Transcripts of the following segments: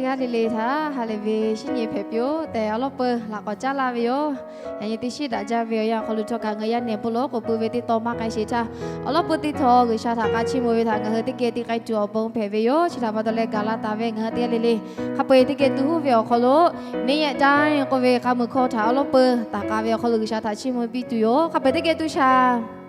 Teˇ g'aˇ le le htaꞈ ha lehˬ ve shinˉ nyi hpehꞈ piˇ-oˆ tehꞈ, awˬ lawn peuˬ laꞈ k'awꞈ caˉ laˇ ve yoˬ. Yaꞈ nyi teˇ shiˉ daꞈ jaˇ ve awˬ yanˇ awˬ hk'aw lo htawˇ kaꞈ, ngaˬ hui yaˇ nehˬ bon lawˬ k'oˍ pui ve teˇ tawn maˇ k'ai sheˍ htaˇ, awˬ lawn peuˬ teˇ htawˇ G'uiˬsha htaꞈ k'a chiˇ mvuh ve htaꞈ ngaˬ hui teˇ geh te k'ai tuˬ awˬ bon hpehꞈ ve yoˬ. Chi htaꞈ pa taw leh gaˬ la taˍ ve ngaˬ hui teˇ g'aˇ le le hk'a peu-eˬ teˇ geh tu huˉ ve awˬ hk'aw lo, neˇ yaꞈ taˇ k'oˆ ve k'a muiˬ hkawˇ htaꞈ awˬ lawn peuˬ taˍ k'a ve awˬ hk'aw lo G'uiˬsha htaꞈ chiˇ mvuh piˇ tuˬ yoˬ. Hk'a peu-eˬ teˇ geh tu shaˍ.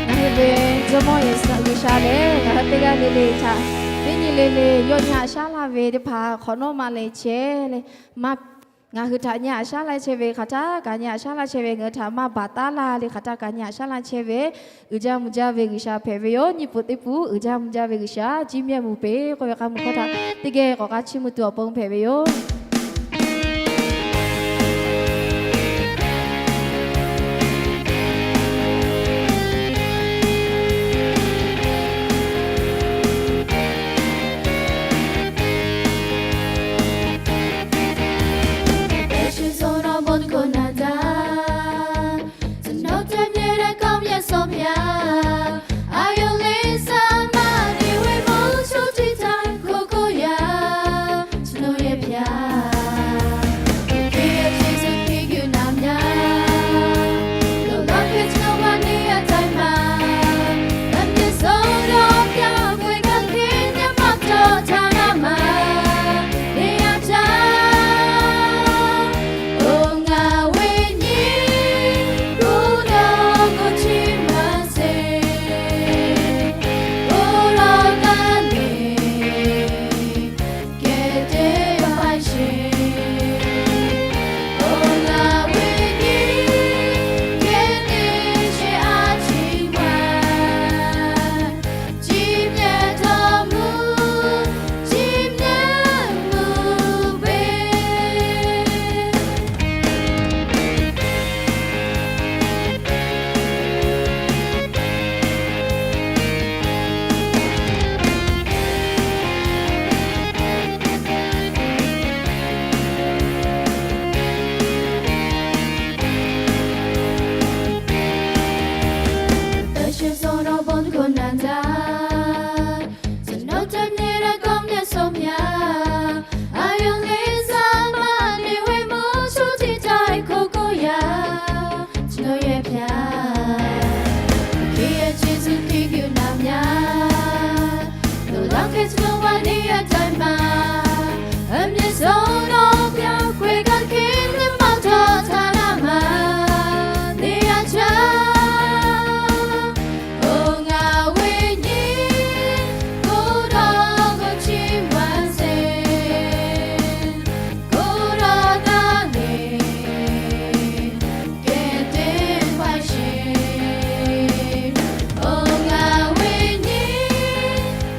Ngaˬ hui ve Jawˇmawˇ Yeˍsuˆ G'uiˬsha lehˬ, ngaˬ hui teˇ g'aˇ le le htaꞈ teˇ nyi le le yawˇ nyi haꞈ shaˉ laˇ ve teˇ hpaˍ hk'awꞈ nawˉ ma leh chehˇ leh, maˇ ngaˬ hui htaꞈ nyi haꞈ shaˉ laˇ chehˇ ve hk'aˬ htaˇ kaꞈ nyi haꞈ shaˉ laˇ chehˇ ve, ngaˬ hui htaꞈ maˇ baˬ taˉ laˇ le hk'aˬ htaˇ kaꞈ nyi haꞈ shaˉ laˇ chehˇ ve, uiˍ jaˇ mvuh jaˇ ve G'uiˬsha hpehꞈ ve yoˬ. Nyiˇ pfuhˍ teˇ pfuhˍ uiˍ jaˇ mvuh jaˇ ve G'uiˬsha, Jiˇ mehˆ mvuh peˍ k'oˆ ve k'a muiˬ hkawˇ htaꞈ teˇ geh k'awꞈ k'a chiˇ mvuh tuˬ awˬ pon hpehꞈ ve yoˬ. Awˬ lawn bon htaꞈ naˬ daꞈ, ကျွန်တော် တမ့ၢ် တကောင်းမြတ် ဆုံးဖြတ်, အာရုံလေး စမ်းမနေဝဲ မိုးချို ထိပ်တိုက် ခိုးကိုရာ ကျွန်တော်ရဲ့ဘုရား, ခင်ရဲ့ကျေးဇူး ခင်ကရုဏာများ, လိုလားခဲ့ ကျွန်တော် ဝါဒီအတိုင်းမှာ အမြင့်ဆုံးသော ဘုရား ခွဲကမ်း ခင်မျက်မှောက်တော် ဌာနမှာ နေရာချ အို ငါဝိညာဉ် ကိုယ်တော်ကို ချီးမွမ်းစေ၊ ကိုယ်တော်သာလျှင် ကယ်တင်ပိုင်ရှင်။ အို ငါဝိညာဉ်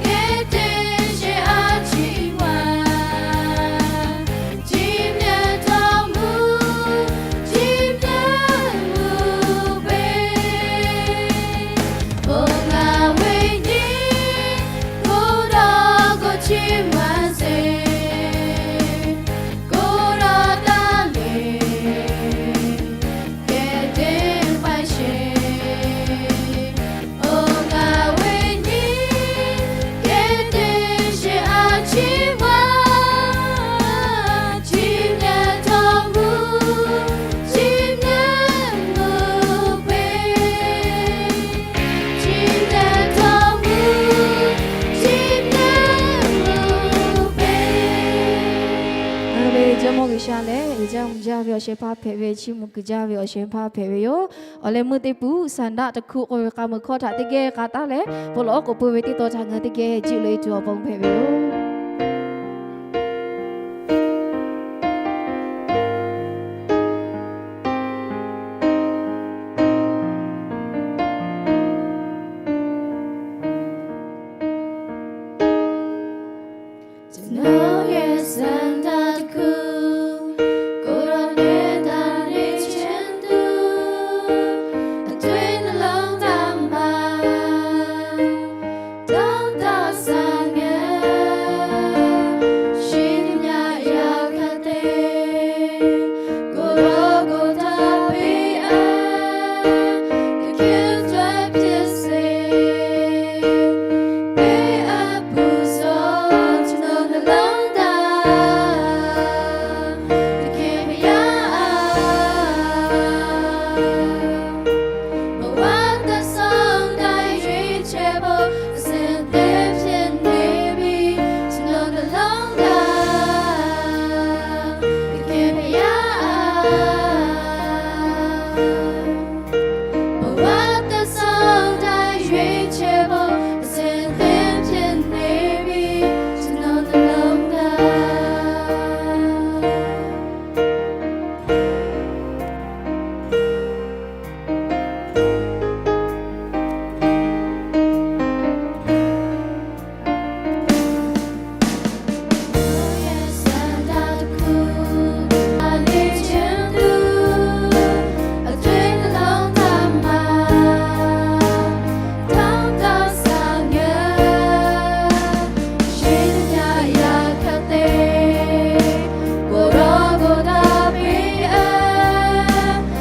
ကယ်တင်ရှင် အချီးမွမ်း ချီးမြှောက်တော်မူ ချီးမြှောက်မူပဲ။ အို ငါဝိညာဉ် ကိုယ်တော်ကို ချီးမွမ်းစေ၊ ကိုယ်တော်သာလျှင် ကယ်တင်ပိုင်ရှင်။ အို ငါဝိညာဉ် ကယ်တင်ရှင် အချီးမွမ်း ချီးမြှောက်တော်မူ ချီးမြှောက်မူပဲ။ ချီးမြှောက်တော်မူ ချီးမြှောက်မူပဲ။ အဝဲ Jawˇmawˇ G'uiˬsha lehˬ, uiˍ jaˇ mvuh jaˇ ve awˬ shehˍ hpaˇ hpehꞈ ve, chiˇ mvuh kuiˬ jaˇ ve awˬ shehˍ hpaˇ hpehꞈ ve yoˬ. Awˬ leh meuˇ teˇ pun ဆန္ဒ tawˇ hkawˇ k'oˆ ve k'a meuˬ hkawˇ htaꞈ teˇ geh k'a taˉ leh, bon lawˬ awˉ k'oˍ pui ve teˇ tawn htaꞈ ngaˬ hui teˇ geh jiˆ loꞈ e tuˬ awˬ pon hpehꞈ ve yoˬ. Ceh naˉ yehˬ ဆန္ဒ တခု ကိုယ်တော်နဲ့ တၢ်န့ၣ် ချင်သူ အတွင်းနှလုံးသားမှာ တောင်းတ ဆန္ဒ ရှိသမျှ အရာခတ်သိမ်း ကိုယ်တော်ကိုယ်တိုင်ပေးအပ် သခင်အတွက်ဖြစ်စေ၊ ပေးအပ်ပူဇော် ကျွန်တော်နှလုံးသား သခင်ဘုရား၊ ဘဝတစ်စုံတိုင်း ရွေးချယ်ဖို့ အဆင်သင့်ဖြစ်နေပြီ ကျွန်တော်နှလုံးသား သခင်ဘုရား၊ ဘဝတစ်စုံတိုင်း ရွေးချယ်ဖို့ အဆင်သင့်ဖြစ်နေပြီ ကျွန်တော်နှလုံးသား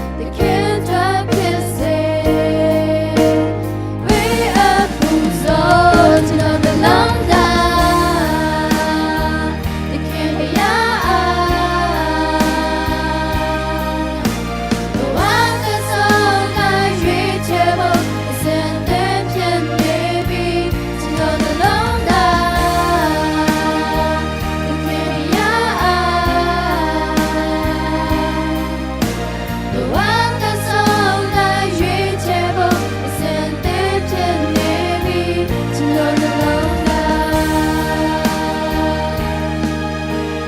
။ သခင်အတွက်ဖြစ်စေ၊ ဝေးအပူဇော် ကျွန်တော်နှလုံးသား သခင်ဘုရား၊ ဘဝတစ်စုံတိုင်း ရွေးချယ်ဖို့ အဆင်သင့်ဖြစ်နေပြီ ကျွန်တော်နှလုံးသား သခင်ဘုရား၊ ဘဝတစ်စုံတိုင်း ရွေးချယ်ဖို့ အဆင်သင့်ဖြစ်နေပြီ ကျွန်တော်နှလုံးသား။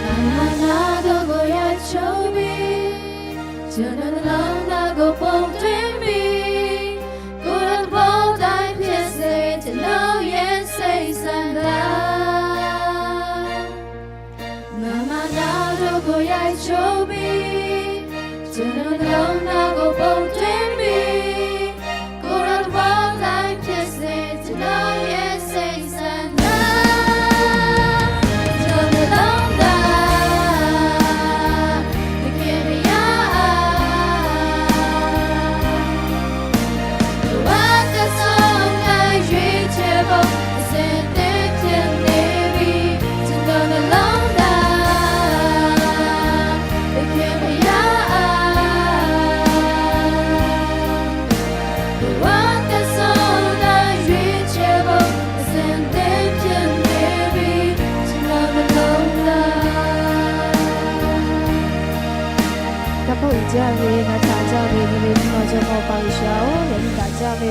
အာဏာတော်ကို ရိုက်ချိုးပြီ၊ ကျွန်တော်နှလုံးသားကို ပုံသွင်းပြီ၊ ကိုယ်တော်သဘောတိုင်းဖြစ်စေ ကျွန်တော်ရဲ့စိတ်ဆန္ဒ။ မမနာတို့ကို ရိုက်ချိုးပြီ၊ ကျွန်တော်နှလုံးသားကို ပုံသွင်းပြီ၊ ကိုယ်တော်သဘောတိုင်းဖြစ်စေ ကျွန်တော်ရဲ့စိတ်ဆန္ဒ။ ကျွန်တော်နှလုံးသား သခင်ဘုရား၊ ဘဝတစ်စုံ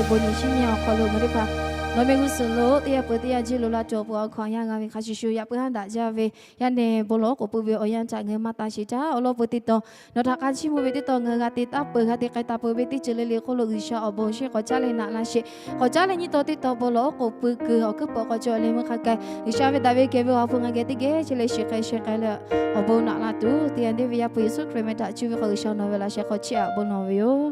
Bon nyi shinˉ nyi awˬ hk'aw lo ngaˬ teˇ hpaˍ nawˬ meh g'uˇ suhˍ lo teˇ yanˇ peuˬ teˇ yanˇ jiˇ lo la cawˬ peuˬ awˬ hk'aw, yaˇ g'a ve hk'a shuˍ shuˍ yaꞈ puiˉ haˉ daꞈ jaˇ ve, yaˇ nehˬ bon lawˬ oˉ k'oˍ pui ve awˬ yanˇ htaꞈ ngaˬ hui maˇ taˇ sheˍ htaˇ, awˬ lawn peuˬ teˇ tawn nawˬ htaꞈ k'a chiˇ mvuh ve teˇ tawn ngaˬ hui g'a te taˇ peuˬ, g'a te k'ai taˍ peuˬ ve teˇ ceuˬ le le hk'oˆ lo G'uiˬsha awˬ bon shinˉ k'awꞈ caˉ leh naꞈ laˇ sheˍ. K'awꞈ caˉ leh nyiˇ tawn teˇ tawn bon lawˬ oˉ k'oˍ pui kuiˬ awˬ hkuiˉ puiˍ k'awꞈ cawˬ leh meuˇ hk'a k'ai, G'uiˬsha ve daꞈ ve kehˬ ve awˬ ha hpu ngaˬ geh teˇ geh chi leh shiˍ k'ai sheh k'ai leh awˬ bon naꞈ la tuˬ, teˇ yanˇ deˇ ve Yaˇ hpu Yeˍsuˆ Hkriꞈ meh htaꞈ cuˇ ve hk'aw G'uiˬsha nawˬ ve laꞈ sheh hk'aw chiˇ aꞈ bon lawˬ ve yoˬ.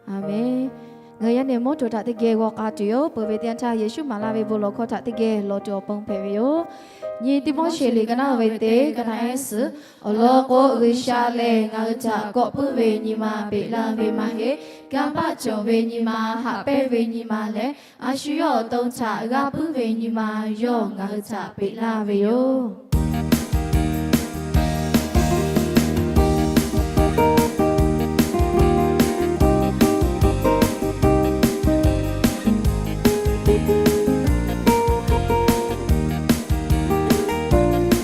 Aˍmenˍ. Ngaˬ hui yaˇ nehˬ mawˇ htaꞈ teˇ geh g'aw k'a tuˬ yoˬ. Peuˬ ve teˇ yanˇ htaˇ Yeˍsuˆ maˍ laˇ ve bon lawˬ hkawˇ htaꞈ teˇ geh lawˬ tuˬ awˬ pon hpehꞈ ve yoˬ. Nyi Tiˆmoˉseˍ liꞈ ka naˉ ve teˇ ka naˉ ehˉ suhˍ, awˬ lawn k'o G'uiˬsha lehˬ ngaˬ hui htaꞈ kawˆ puiˉ ve nyi ma peꞈ laˇ ve maˇ heˆ. Kanˇ paˆ cawˬ ve nyi ma, haꞈ pehnˇ ve nyi ma leh a shu yawˇ awˬ to htaꞈ g'aˇ puiˉ ve nyi ma yawˇ ngaˬ hui htaꞈ peꞈ laˇ ve yoˬ.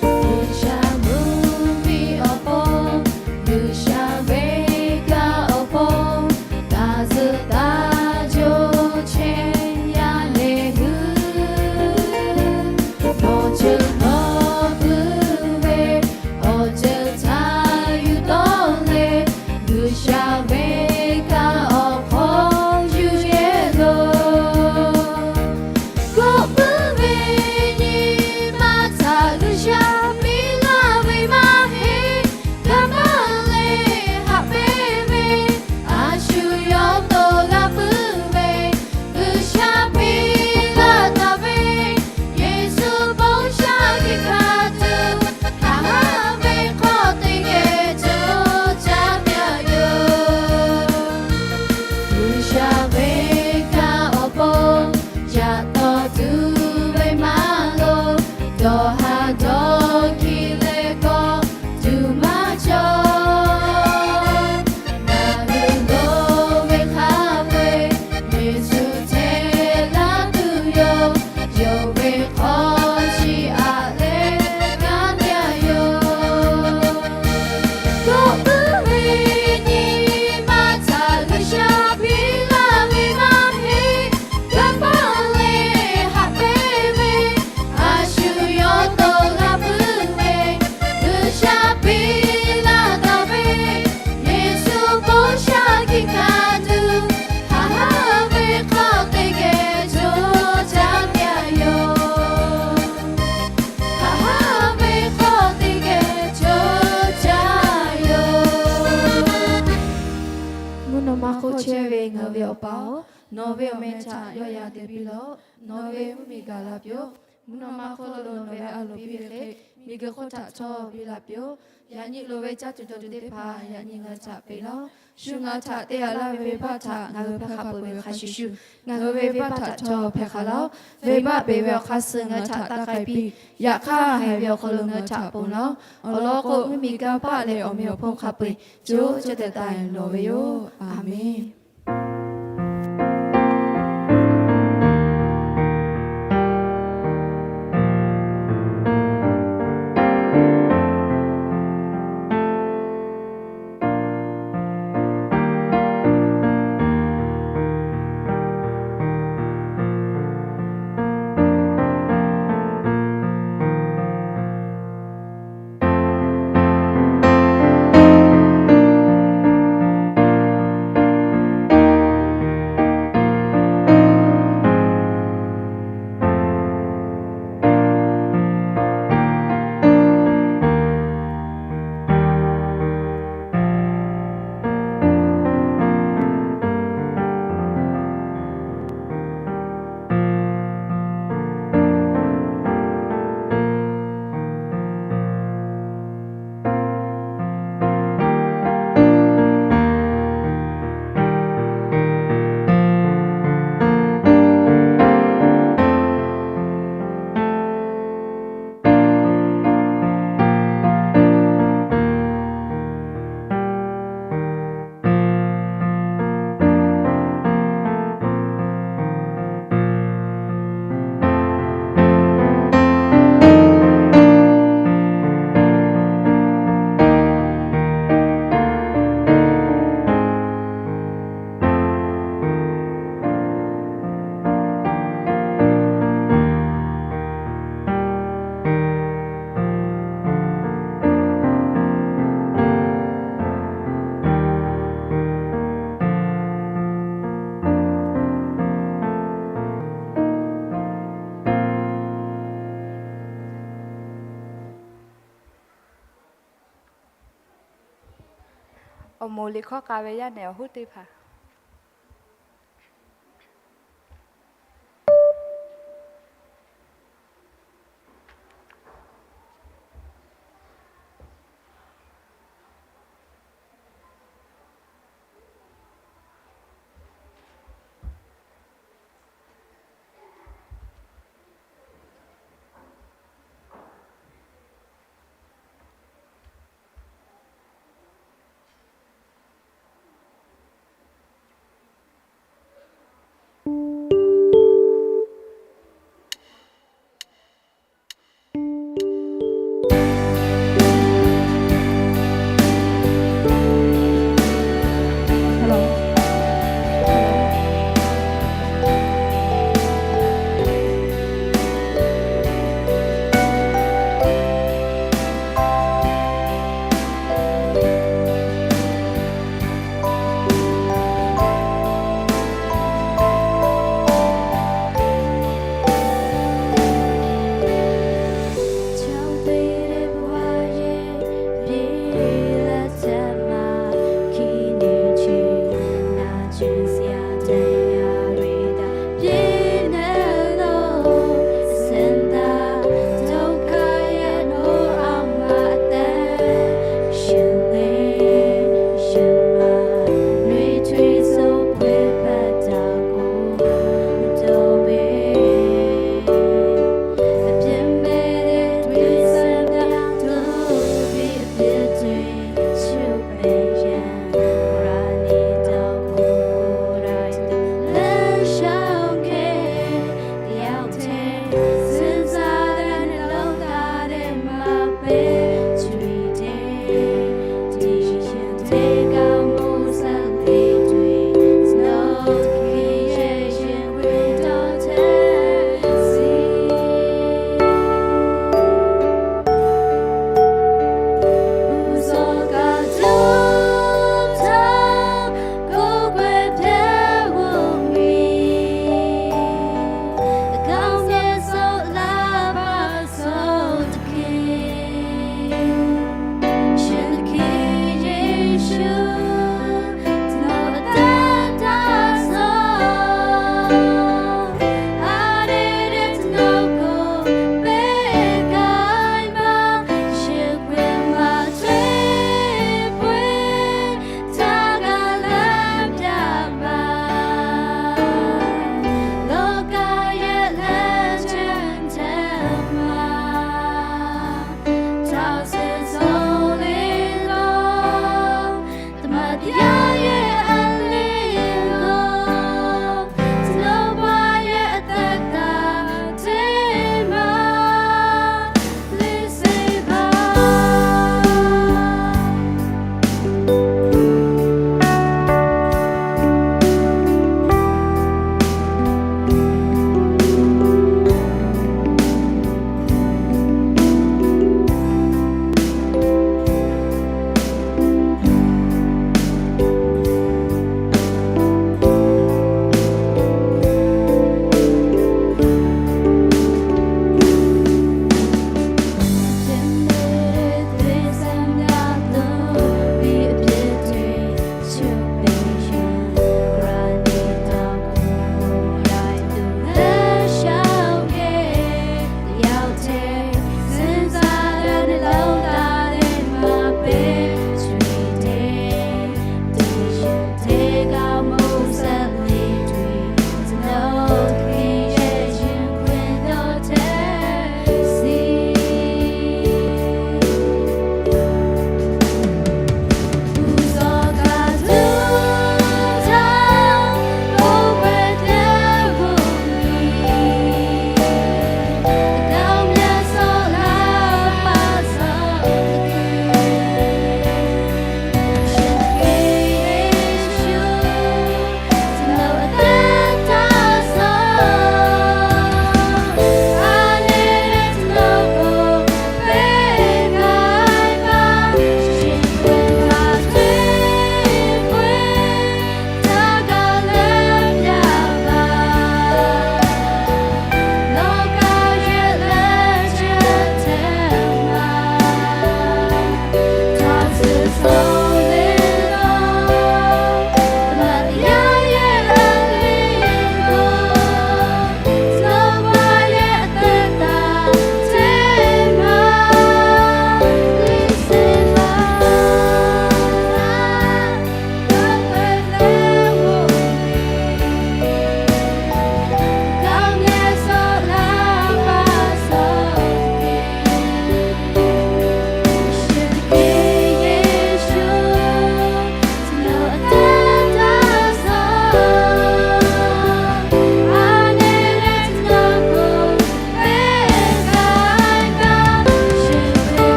G'uiˬsha mvuhˇmiˬ awˬ pon, G'uiˬsha ve kanˇ awˬ pon, taˇ zuhˆ taˇ jo chehˇ yaˇ leh hui, nawˬ ceuˬ nawˬ pui ve awˬ ceuˬ htaꞈ yuˬ tawˆ leh, G'uiˬsha ve kanˇ awˬ hk'aw yuˬ yehˬ loˬ. Kawˆ puiˉ ve nyi ma htaꞈ G'uiˬsha piˇ laˇ ve maˇ heˆ. Kanˇ paˆ leh haꞈ pehnˇ ve, a shu yawˇ to g'a puiˉ ve, G'uiˬsha piˇ laˇ taˍ ve, Yeˍsuˆ bon sha hkiˆ hkanˍ tuˬ, haꞈ haˉ ve hk'aw teˇ geh co caˇ pyaꞈ yoˬ. G'uiˬsha ve kanˇ awˬ pon, yaꞈ taw tuˬ ve maˇ loˍ, dawˬ ha dawˬ hkiˇ leh kawˆ tuˬ maˇ cawˬ. Ngaˬ hui loˍ ve hk'a peu-eˬ, Yeˍsuˆ hteˇ laˇ tuˬ yoˬ. Yonˍ ve hk'aw chi aꞈ leh kanˉ te a yoˬ. Kawˆ puiˉ ve nyi ma htaꞈ G'uiˬsha piˇ laˇ ve maˇ heˆ. Kanˇ paˆ leh haꞈ pehnˇ ve, a shu yawˇ to g'a puiˉ ve, G'uiˬsha piˇ laˇ taˍ ve, Yeˍsuˆ bon sha hkiˆ hkanˍ tuˬ, haꞈ haˉ ve hk'aw teˇ geh co caˇ pyaꞈ yoˬ. Haꞈ haˉ ve hk'aw teˇ geh co caˇ yoˬ. Mvuhˇ naw ma hk'oˆ chehˇ ve ngaˬ hui ve Awˬ pa-oˬ, nawˬ ve awˬ meh htaꞈ yawˆ yan te piˇ lawˬ. Nawˬ ve mvuhˇmiˬ gaˬ la piˇ-oˆ. Mvuhˇ naw ma hk'oˆ lo nawˬ ve a loˍ piˇ ve hk'e, miˬguiˬ hk'oˆ htaꞈ htawˇ piˇ laˇ piˇ-oˆ. Yaꞈ nyi loˍ ve caˇ tuˬ dawˬ tuˬ teˇ hpaˍ yaꞈ nyi ngaˬ hui htaꞈ peꞈ laˇ-oˆ. Shu ngaˬ hui htaꞈ te yaꞈ laˇ ve venˇbaˆ htaꞈ ngaˬ hui hpehˇ hk'a peuˬ ve hk'a shuˍ shuˍ, ngaˬ hui ve venˇbaˆ htaꞈ htawˇ hpehˇ hk'a laˇ-oˆ. Venˇbaˆ peꞈ ve awˬ hk'aˇ suh ngaˬ hui htaꞈ taˇ k'ai piˇ. Yaꞈ hk'aˇ haiˬ ve awˬ hk'aw lo ngaˬ hui htaꞈ ponˬ laˇ-oˆ. Awˬ lawn k'o, mvuhˇmiˬ kanˇ paˆ leh awˬ meh awˬ hponˇ hk'a peu-eˬ co co taiˍ taiˍ lawˬ ve yoˬ. Aˍmenˍ. Awˬ moˍ liꞈ hkawˇ k'a ve yaˇ nehˬ awˬ hoˉ teˇ hpaˍ.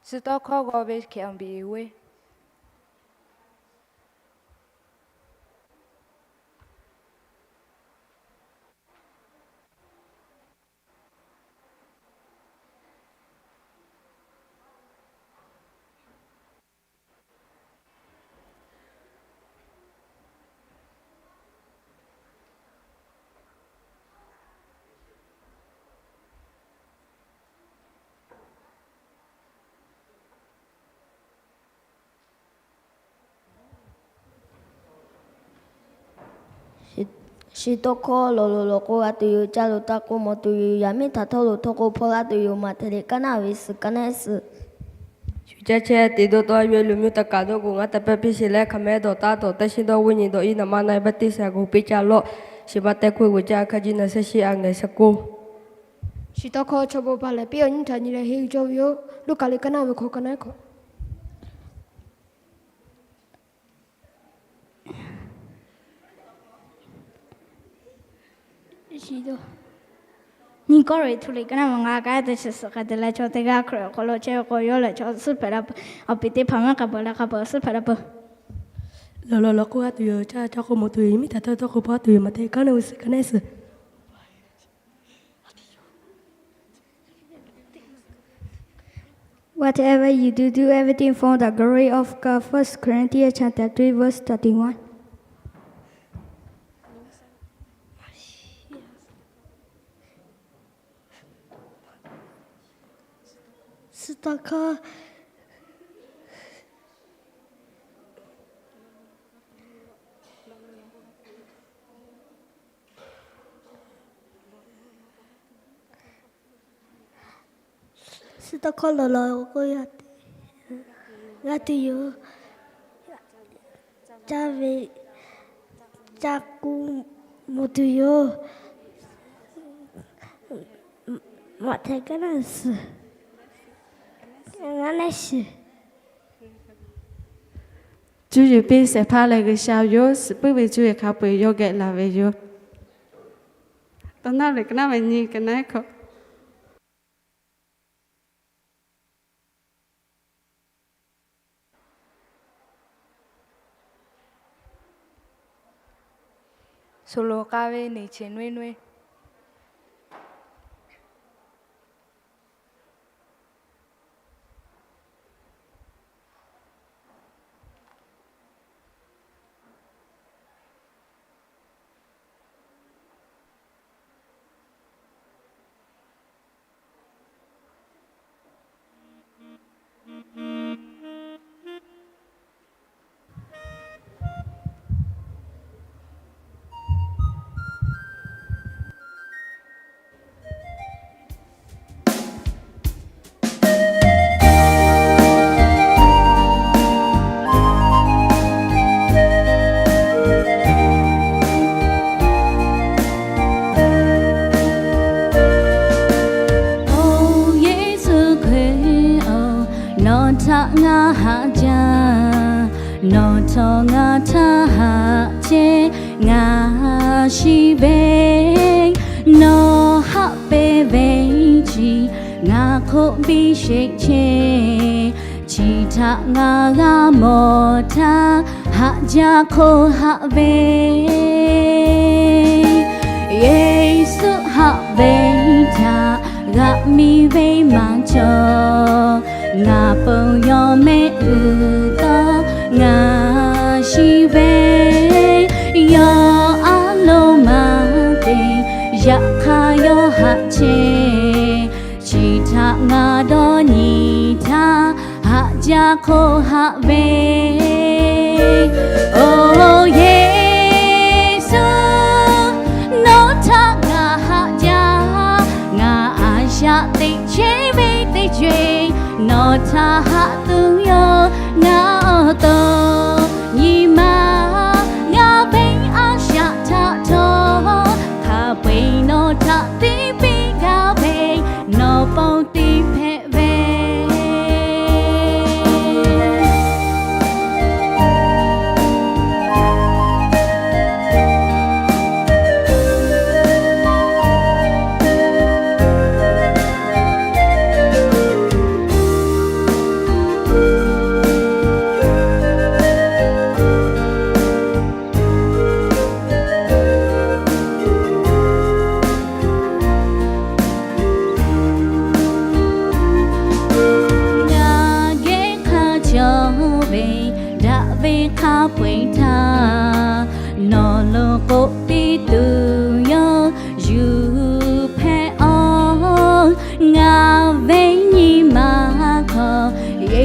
Suh tawˇ hkawˇ g'aw ve hkeh awˬ biˍ uiˍ ve. Shiˍ tawˇ hkawˇ lawˬ loˍ lawˬ k'o g'a tuˬ yoˬ. Ca loˍ taˇ k'o mawˬ tuˬ yoˬ. Yaꞈ miˉ htaꞈ htawˇ loˍ htawˇ k'o hpawˇ laˇ tuˬ yoˬ. Maꞈhtehˍ liꞈ kaˉ naˉ ve suhˍ kaˉ naˉ suhˍ. Shu caˇ chehˇ teꞈ dawˇ tawˆ ve လူမျိုး tawˇ kaꞈ dawˇ k'o ngaˬ hui teˇ pawˆ piˇ sheˍ leh, hk'aˬ mehˉ dawˬ taˉ tawˬ teˇ shinˉ dawˇ g'uˇ nyi dawˬ iˉ naˍ maˇ na e baˆtiˆsaˬ g'oˍ piˇ caˇ lawˇ. Shiˍ maˇ teˇ hkawehˇ g'uiˬ caˇ hk'a jiˇ na shehˆ shiˉ a ngeh sa k'oˆ. Shu tawˇ hkawˇ chaw bon pa lehˬ piˇ awˬ nyiˇ htaꞈ nyi leh henˇ jaw ve yoˬ. Luˉkaꞈ liꞈ kaˉ naˉ ve hkawꞈ kaˉ naˉ hkawꞈ. Nyiˇ Kawˇrenˍhtuˆ liꞈ kaˉ naˉ ve ngaˬ kaˉ te shiˍ suhˍ hk'a te leh chaw teˇ g'aˇ Hkriꞈ awˬ hk'aw lo chehˇ ve k'o, yawˇ lehˬ chaw suhˉ hpehꞈ la peuˬ. Awˬ piˍ teˇ hpaˍ maˇ k'a peuˬ leh k'a peuˬ suhˉ hpehꞈ la peuˬ. Lawˬ lawˬ lawˬ k'oˆ g'a tuˬ yoˬ. Caˇ caˇ k'o mawˬ tuˬ yoˬ. Yaꞈ miˉ htaꞈ htawˇ htawˇ k'o hpawˇ tuˬ yoˬ. Maꞈhtehˍ kaˉ naˉ ve suhˍ kaˉ naˉ suhˍ. Whatever you do, do everything for the glory of God. First Corinthians chapter three, verse thirty-one. Suh tawˇ hkawˇ Suh tawˇ hkawˇ lawˬ lawˬ k'o g'a tuˬ yoˬ. Caˇ ve, caˇ k'o mawˬ tuˬ yoˬ. Maꞈhtehˍ kaˉ naˉ suhˍ, kaˉ naˉ suhˍ. Cuˇ yiˍ piˇ shehˍ hpaˇ leh G'uiˬsha yoˬ. Suhˍ puiˉ ve cuˇ yiˍ hk'a peu-eˬ yawˇ geh laˬ ve yoˬ. Tawˇ naˉ lehˬ kaˉ naˉ ve nyi kaˉ naˉ hkawꞈ. Suhˍ loˍ k'a ve neˬ cheˬ nui nui. Oˬ Yeˍsuˆ Hkriꞈ-oˬ, nawˬ htaꞈ ngaˬ haꞈ jaˇ, nawˬ htawˇ ngaˬ htaꞈ haꞈ chehˇ ngaˬ shiˍ ve, nawˬ haꞈ pehnˇ ve chi ngaˬ hk'oˆ biˇ sheˍ chehˇ. Chi htaꞈ ngaˬ g'a mawˬ htaˇ, haꞈ jaˇ hk'oˆ haꞈ ve, Yeˍsuˆ haꞈ ve htaꞈ g'aꞈ mi ve maˇ cawˬ. Ngaˬ pon yawˇ mehˆ g'uiˬ tawˇ ngaˬ shiˍ ve, yawˇ a loˍ maˇ te, yaꞈ hk'aˇ yawˇ haꞈ chehˇ. Chi htaꞈ ngaˬ dawˇ nyi htaˇ, haꞈ jaˇ hk'oˆ haꞈ ve, Oˬ Yeˍsuˆ, nawˬ htaꞈ ngaˬ haꞈ jaˇ. Ngaˬ a shaꞈ teꞈ chehˇ ve teˇ ceuˬ, nawˬ htaꞈ haꞈ tuˬ yoˬ. Ngaˬ awˬ to nyi ma, ngaˬ ve a shaꞈ htaꞈ htawˇ, hk'a peu-eˬ nawˬ htaꞈ tiˇ piˇ gaˇ ve, nawˬ pon tiˇ hpehꞈ ve.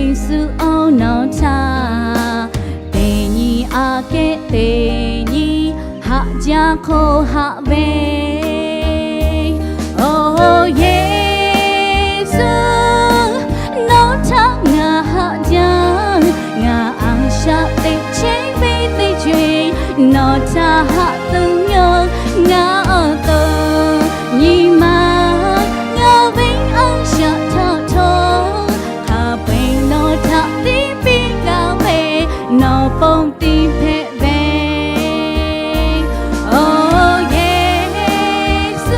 Yeˍsuˆ-oˬ, nawˬ htaꞈ teˇ nyi aꞈ kehˉ teˇ nyi haꞈ jaˇ hk'oˆ haꞈ ve. Oˬ Yeˍsuˆ, nawˬ htaꞈ ngaˬ haꞈ jaˇ. Ngaˬ a shaꞈ teꞈ chehˇ ve teˇ co e, nawˬ htaꞈ haꞈ tuˬ yoˬ. Ngaˬ awˬ to nyi ma ngaˬ ve a shaꞈ htaꞈ htawˇ, hk'a peu-eˬ nawˬ htaꞈ tiˇ piˇ gaˇ ve, nawˬ pon tiˇ hpehꞈ ve. Oˬ Yeˍsuˆ,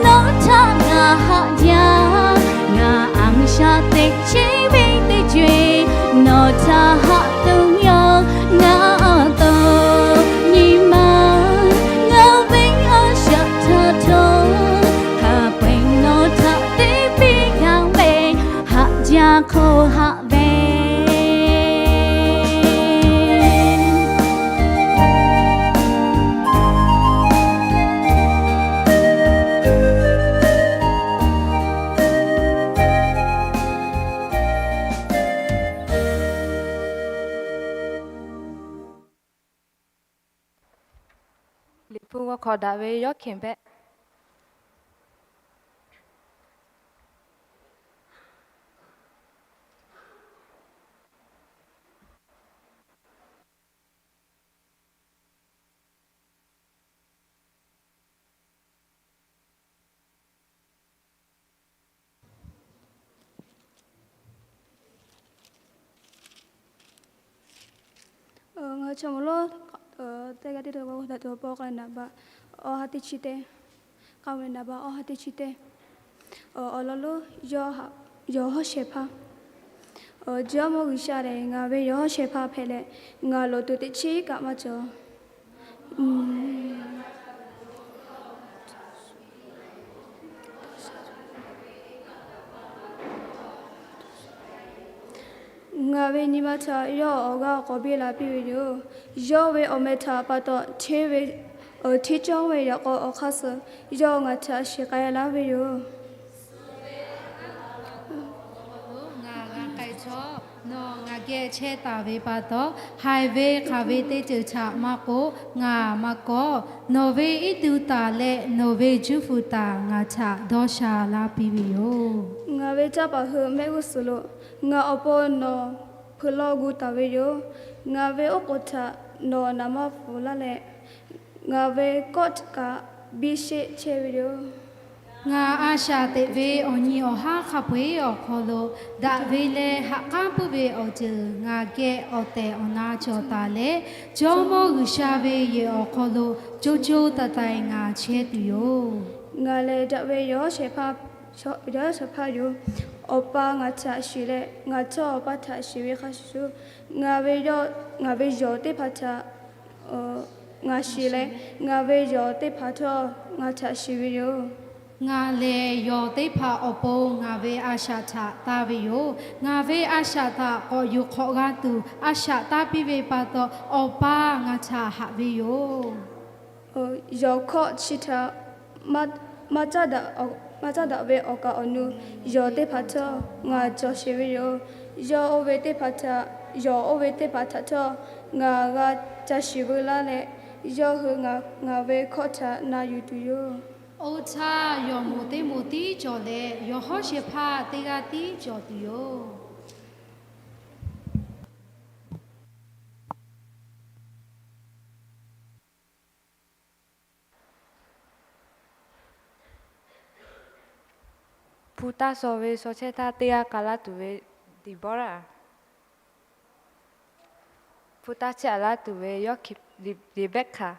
nawˬ htaꞈ ngaˬ haꞈ jaˇ. Ngaˬ a shaꞈ teꞈ chehˇ ve teˇ co e, nawˬ htaꞈ haꞈ tuˬ yoˬ. Ngaˬ awˬ to nyi ma ngaˬ ve a shaꞈ htaꞈ htawˇ, hk'a peu-eˬ nawˬ htaꞈ tiˇ piˇ gaˇ ve, haꞈ jaˇ hk'oˆ haꞈ ve. Liꞈ hpu g'aw hk'awꞈ daꞈ ve Yawˇ hkeꞈ pehˆ. Ngaˬ hui chaw mawˬ lonˉ teˇ g'aˇ teˇ to k'o, daꞈ tuˬ awˬ pon k'ai naˍ baꞈ awˬ ha teˇ chi teˇ, k'ai ve naˍ baꞈ awˬ ha teˇ chi teˇ, awˬ lawn lonˉ yawˇ hawˉ shehˍ hpaˇ. Jawˇmawˇ G'uiˬsha lehˬ, ngaˬ ve yawˬ hawˉ shehˍ hpaˇ hpehꞈ leh, ngaˬ loˍ tuˬ teꞈ chiˉ kaꞈ maˇ cawˬ. Ngaˬ ve nyi ma htaꞈ yawˇ awˬ g'aˇ k'awꞈ biˇ la piˇ ve yoˬ. Yawˇ ve awˬ meh htaꞈ pa taw hteˇ ve, hteˇ cawˇ ve yaꞈ k'aw awˬ hk'aˇ suh yawˇ ngaˬ htaꞈ shiˍ k'ai laˇ ve yoˬ. Ngaˬ g'a k'ai htawˇ, nawˬ ngaˬ geh chehˇ taˍ ve pa taw, haiˬ ve hk'aˬ ve teˇ ceuˬ htaꞈ maˇ k'oˆ, ngaˬ maˇ kawˆ. Nawˬ ve iˉ tu taˍ leh nawˬ ve juˇ fu taˍ ngaˬ htaꞈ dawˇ sha laˇ piˇ ve yoˬ. Ngaˬ ve caˇ paˍ hui mehˆ g'uˇ suhˍ lo ngaˬ awˬ pon nawˬ hpeuꞈ lawˇ gu taˍ ve yoˬ. Ngaˬ ve oˉ k'oˍ htaꞈ nawˬ naˍ maˇ pfuhˍ laˇ leh, ngaˬ ve kawˆ kaꞈ biˇ sheˆ chehˇ ve yoˬ. Ngaˬ a shaꞈ teꞈ ve awˬ nyi awˬ haˉ hk'a peu-eˬ awˬ hk'aw lo daꞈ ve leh ha k'aˉ puiˉ ve awˬ ceuˬ ngaˬ geh awˬ tehˬ awˬ na cawˬ taˍ leh, Jawˇmawˇ G'uiˬsha ve yehˬ awˬ hk'aw lo co co taiˍ taiˍ ngaˬ chehˇ tuˬ yoˬ. Ngaˬ lehˬ daꞈ ve yawˬ hawˉ shehˍ hpaˇ yoˬ. Awˬ pa ngaˬ htaꞈ shiˍ leh, ngaˬ htawˇ awˬ pa htaꞈ shiˍ ve hk'a shuˍ shuˍ, ngaˬ ve yawˬ, ngaˬ ve yawˬ teˇ hpaˍ htaꞈ ngaˬ shiˍ leh, ngaˬ ve yawˬ teˇ hpaˍ htawˇ ngaˬ htaꞈ shiˍ ve yoˬ. Ngaˬ lehˬ yawˬ teˇ hpaˍ awˬ pon ngaˬ ve a shaꞈ htaꞈ taˇ ve yoˬ. Ngaˬ ve a shaꞈ htaꞈ k'awꞈ yuˬ hk'awꞈ g'a tuˬ a shaꞈ taˇ piˇ ve pa taw, awˬ pa ngaˬ htaꞈ haꞈ ve yoˬ. Yawˬ hkawˇ chi htaꞈ maˇ caˉ daꞈ ve awˬ kaˍ awˬ nu yawˬ teˇ hpaˍ htawˇ ngaˬ cawˬ sheˍ ve yoˬ. Yawˇ oˇ ve teˇ hpaˍ htaꞈ, yawˬ oˇ ve teˇ hpaˍ htaꞈ htawˇ ngaˬ g'a ca shiˍ veu laˇ leh, yawˇ hui ngaˬ ve hkawˇ htaꞈ na yuˬ tuˬ yoˬ. Oˇ htaˇ, yawˬ moˍ teˇ moˍ tiˉ cawˬ leh, yawˬ hawˉ shehˍ hpaˇ teˇ g'aˇ tiˉ cawˬ tuˬ yoˬ. Hpu taˇ shaw ve shaw chehˇ htaˇ teˇ g'aˇ k'a laˇ tuˬ ve Deˍbawˇraˆ. Hpu taˇ chehˇ a laˇ tuˬ ve Yawˇ hkeꞈ, Reˍbehˆhkaˍ.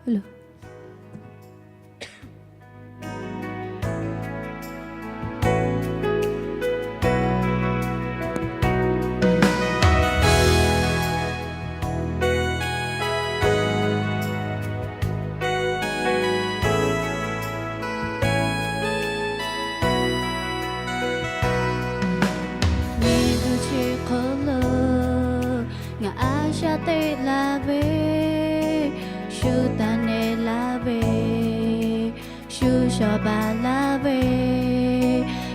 Lo, miˬguiˬ chi hk'aw lo ngaˬ a shaꞈ teꞈ laˇ ve, shu taˍ nehˬ laˇ ve, shu shawˍ baˬ laˇ ve,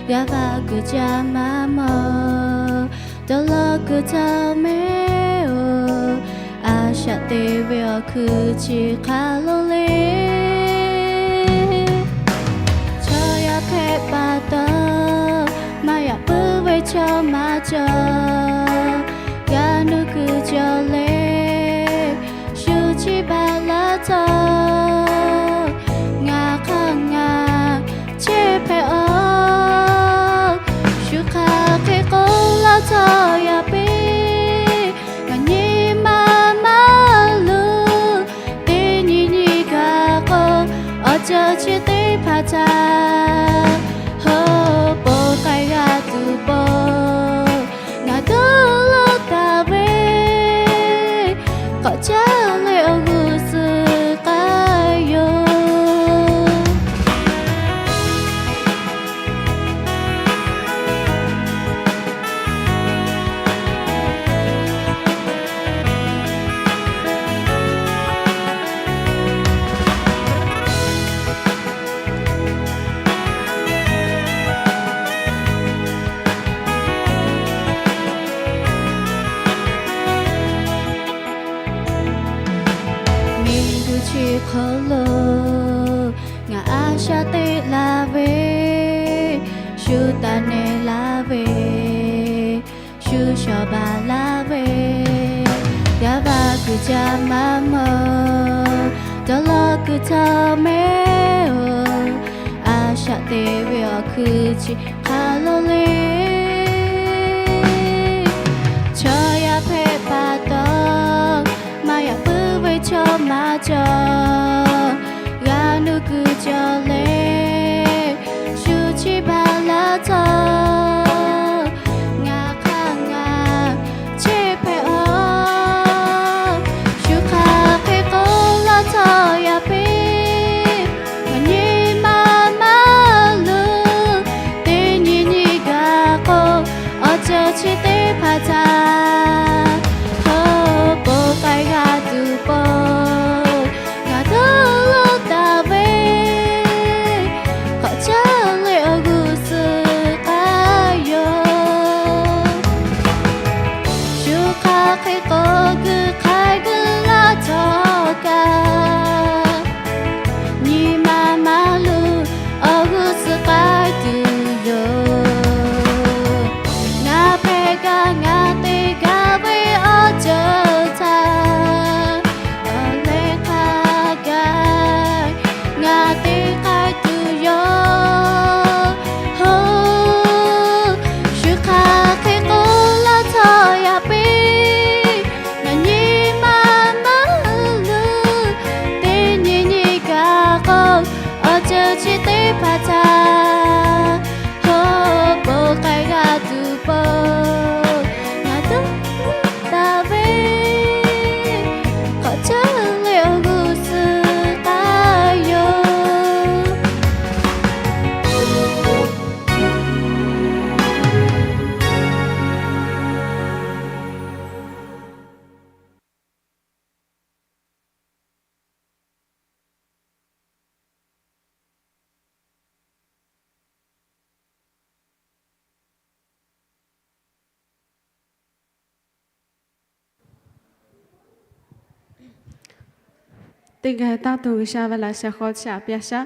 g'a vaꞈ kuiˬ caˇ maˇ mawˬ, dawˇ law kuiˬ caˇ mehˍ oˬ. A shaꞈ teꞈ ve awˬ hkui chi hk'a lo le. Chaw yaˇ hpehꞈ pa taw, maˇ yaꞈ puiˉ ve chaw maˇ cawˬ, g'a nuˇ kuiˬ cawˬ le. Shu chi baˬ laˇ htawˇ, ngaˬ hk'aˇ ngaˬ chehˇ hpehꞈ aˬ. Shu hk'aˬ hk'e k'oˆ laˇ htawˇ yaꞈ piˇ, ngaˬ nyi ma maˇ luˬ. Teˇ nyi nyi gaˬ k'o, awˬ ceuˬ chi teˇ hpaˍ htaꞈ hoˉ po k'ai g'a tuˬ po, ngaˬ dawˇ law taˍ ve, k'awꞈ caˉ leh awˬ g'uˇ suhˍ k'ai yoˬ. Miˬguiˬ chi hk'aw lo ngaˬ a shaꞈ teꞈ laˇ ve, shu taˍ nehˬ laˇ ve, shu shawˍ baˬ laˇ ve, g'a vaꞈ kuiˬ caˇ maˇ mawˬ, dawˇ law kuiˬ caˇ mehˍ oˬ. A shaꞈ teꞈ ve awˬ hkui chi hk'a lo le. Chaw yaˇ hpehꞈ pa taw, maˇ yaꞈ puiˉ ve chaw maˇ cawˬ, g'a nuˇ kuiˬ cawˬ le. Shu chi baˬ laˇ htawˇ, ngaˬ hk'aˇ ngaˬ chehˇ hpehꞈ aˬ. Shu hk'aˬ hk'e k'oˆ laˇ htawˇ yaꞈ piˇ, ngaˬ nyi ma maˇ luˬ. Teˇ nyi nyi gaˬ k'o, awˬ ceuˬ chi teˇ hpaˍ htaꞈ hoˉ po k'ai g'a tuˬ po, ngaˬ dawˇ law taˍ ve, k'awꞈ caˉ leh awˬ g'uˇ suhˍ k'ai yoˬ. Shu hk'aˬ hk'e k'o, guiˬ hk'ai guiˬ laˇ htawˇ kaꞈ, nyi ma maˇ luˬ, awˬ g'uˇ suhˍ k'ai tuˬ yoˬ. Ngaˬ hpehꞈ gaˇ ngaˬ te gaˇ ve awˬ ceuˬ htaꞈ, awˬ leh hk'a gaˬ ngaˬ te k'ai tuˬ yoˬ. Hoˉ, shu hk'aˬ hk'e k'oˆ laˇ htawˇ yaꞈ piˇ, ngaˬ nyi ma maˇ luˬ. Teˇ nyi nyi gaˬ k'o, awˬ ceuˬ chi teˇ hpaˍ htaꞈ hoˉ po k'ai g'a tuˬ po, ngaˬ dawˇ taˍ ve, k'awꞈ caˉ leh awˬ g'uˇ suhˍ k'ai yoˬ. Teˇ geh taˇ tuˬ G'uiˬsha ve laꞈ shehˍ hk'aw chi aꞈ piˇ a shaˉ.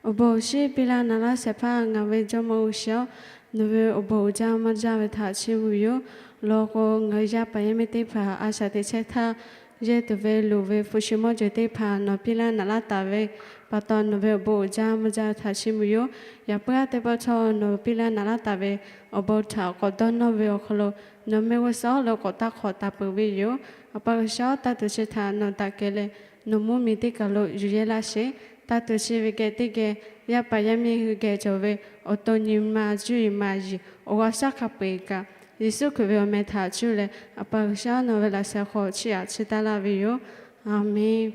Awˬ bon awˬ shinˉ piˇ laˇ naˍ laˇ shehˍ hpaˇ ngaˬ ve Jawˇmawˇ G'uiˬsha-oˬ, nawˬ ve awˬ bon uiˍ jaˇ mawˇ jaˇ ve htaꞈ chiˇ mvuh ve yoˬ. Law k'o, ngaˬ hui yaˇ paˍ yaˇ miˇ teˇ hpaˍ a shaꞈ teꞈ chehˇ htaˇ, yehˇ tuˬ ve luˬ ve hpu shi mawˇ jeˬ teˇ hpaˍ nawˬ piˇ laˇ naˍ laˇ taˍ ve pa taw, nawˬ ve awˬ bon uiˍ jaˇ mawˇ jaˇ ve htaꞈ chiˇ mvuh yoˬ. Yaꞈ puiˉ aˉ teˇ pawˆ htawˇ nawˬ piˇ laˇ naˍ laˇ taˍ ve awˬ bon htaꞈ k'awꞈ dawˇ nawˇ ve awˬ hk'aw lo, nawˬ mehˆ g'uˇ suhˍ lo k'awꞈ taˇ hk'awꞈ taˍ peuˬ ve yoˬ. Awˬ pa G'uiˬsha-oˬ, taˇ tuˬ chi htaꞈ nawˬ taꞈ kehˬ leh Nawˬ mvuhˇ miˬ teˇ kaˬ lo yuˬ yehˇ laˇ sheˍ. Taˇ tuˬ chi ve geh teˇ geh, yaˇ paˍ yaˇ miˇ hui geh cawˬ ve awˬ to nyi ma juˇ iˍ maˍ yiˍ awˬ g'aˇ shaˉ hk'a peu-eˬ kaꞈ, Yeˍsuˆ Hkriꞈ ve awˬ meh htaꞈ cuˇ leh, A pa G'uiˬsha nawˬ ve laꞈ sheh hk'aw chiˇ aꞈ chiˇ taˇ laˇ ve yoˬ. A menˬ.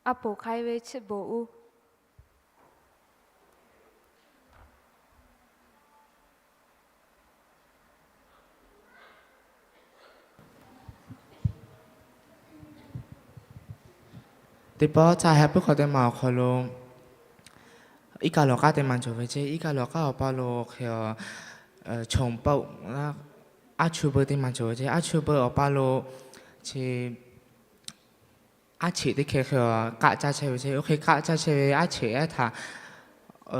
A poˍ hk'ai ve chi beuꞈ uˇ teˇ pawˆ caˇ heh puiˉ hk'aw teˇ ma awˬ hk'aw lo, iˉ kaˆ lawˬ k'aˉ teˇ ma cawˬ ve ceˇ. Iˉ kaˆ lawˬ k'aˉ awˬ pa lo hk'e a, chonˍ paˆ, aˉ chu beu teˇ ma cawˬ ve ceˇ. Aˉ chu beu awˬ pa lo chi aˉ cheꞈ teˇ hkeh hk'e a, k'aˆ caˇ chehˇ ve ceˇ. Oˇ hk'e k'aˆ caˇ chehˇ ve aˉ cheꞈ ehˉ htaꞈ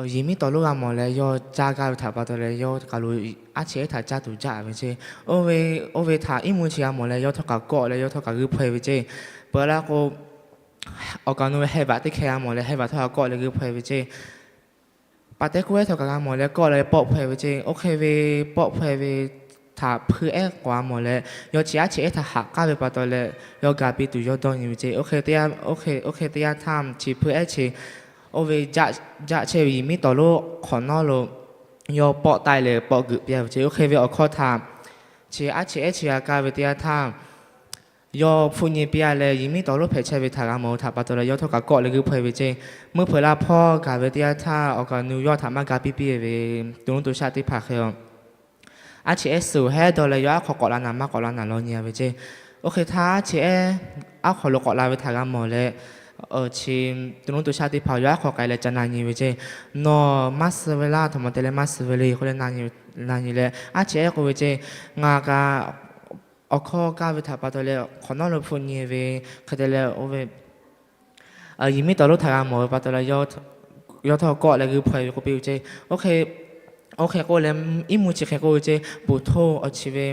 yehˬ miˉ tawˍ lonˉ g'a mawˬ leh yawˇ caˇ gaˇ ve htaꞈ pa taw leh, yawˇ kaˬ lo aˉ cheꞈ ehˉ htaꞈ caˇ tuˬ jaˇ ve ceˇ. Oˇ ve, oˇ ve htaꞈ iˉ mvuhˇ chi g'a mawˬ leh, yawˇ htawˇ kaꞈ kawˆ leh yawˇ htawˇ kaꞈ g'uiˇ hpaweh ve ceˇ. Peuˬ laˇ k'o, awˬ kaˬ nu ve heh vaꞈ teˇ hkeh g'a mawˬ leh, heh vaꞈ htawˇ kaꞈ kawˆ leh g'uiˇ hpaweh ve ceˇ. Pa teh kuˉ ehˉ htawˇ kaꞈ g'a mawˬ leh kawˆ leh pawˆ hpaweh ve ceˇ. Oˇ hk'e ve pawˆ hpaweh ve htaꞈ hpui ehˉ k'awꞈ g'a mawˬ leh, yawˇ chi aˉ cheꞈ ehˉ htaꞈ haꞈ k'aˉ ve pa taw leh, yawˇ ga piˇ tuˬ yawˇ dawˇ nyi ve ceˇ. Oˇ hk'e te yaˇ, oˇ hk'e, oˇ hk'e te yaˇ htaˇ, chi hpui ehˉ chi oˇ ve jaˆ chehˇ ve yehˬ miˉ tawˍ lonˉ hk'awꞈ nawˉ lo yawˇ pawˆ taˆ leh pawˆ geuꞈ piˇ ve ceˇ. Oˇ hk'e ve awˬ hkawˇ htaꞈ chi aˉ cheꞈ ehˉ chi g'a kaˇ ve teˇ yanˇ htaˇ, yawˇ hpfuhˆ nyi piˇ-a leh, yehˬ miˉ tawˍ lonˉ hpehꞈ chehˇ ve htaꞈ g'a mawˬ ve htaꞈ pa taw leh, yawˇ htawˇ kaꞈ kawˆ leh g'uiˇ hpaweh ve ceˇ. Meuˇ hpeuꞈ la hpawˇ gaˬ ve teˇ yanˇ htaˇ, awˬ kaˬ nu yawˇ htaꞈ maˇ ga piˇ piˇ ve, to nuˇ to shaˆ teˇ hpaˍ hk'e a, aˉ cheꞈ ehˉ suhˍ hehˉ dawˇ leh, yawˇ aˉ hk'aw k'awꞈ la naˍ maˇ k'awꞈ la naˍ law nyi-a ve ceˇ. Oˇ hk'e htaˇ, aˉ cheꞈ ehˉ aˉ hk'aw lo k'awꞈ la ve htaꞈ g'a mawˬ leh, chi to nuˇ to shaˆ teˇ hpaˍ yawˇ aˉ hk'aw k'ai leh ca na nyi ve ceˇ. Nawˬ maˇ suh ve laˇ, htaꞈ maw te leh maˇ suh ve le k'oˆ leh na nyi leh, aˉ cheꞈ ehˉ k'oˆ ve ceˇ. Ngaˬ kaꞈ awˬ hkawˇ kaˇ ve htaꞈ pa taw leh hk'awꞈ nawˉ lo hpfuhˆ nyi ve hk'e te leh, oˇ ve yehˬ miˉ tawˍ lonˉ htaꞈ g'a mawˬ ve pa taw leh, yawˇ htawˇ kawˆ leh g'uiˇ hpaweh ve k'oˆ piˇ ve ceˇ. Oˇ hk'e k'oˆ leh, iˉ mvuhˇ chi hk'e k'oˆ ve ceˇ. Poˬ htoˇ awˬ chi ve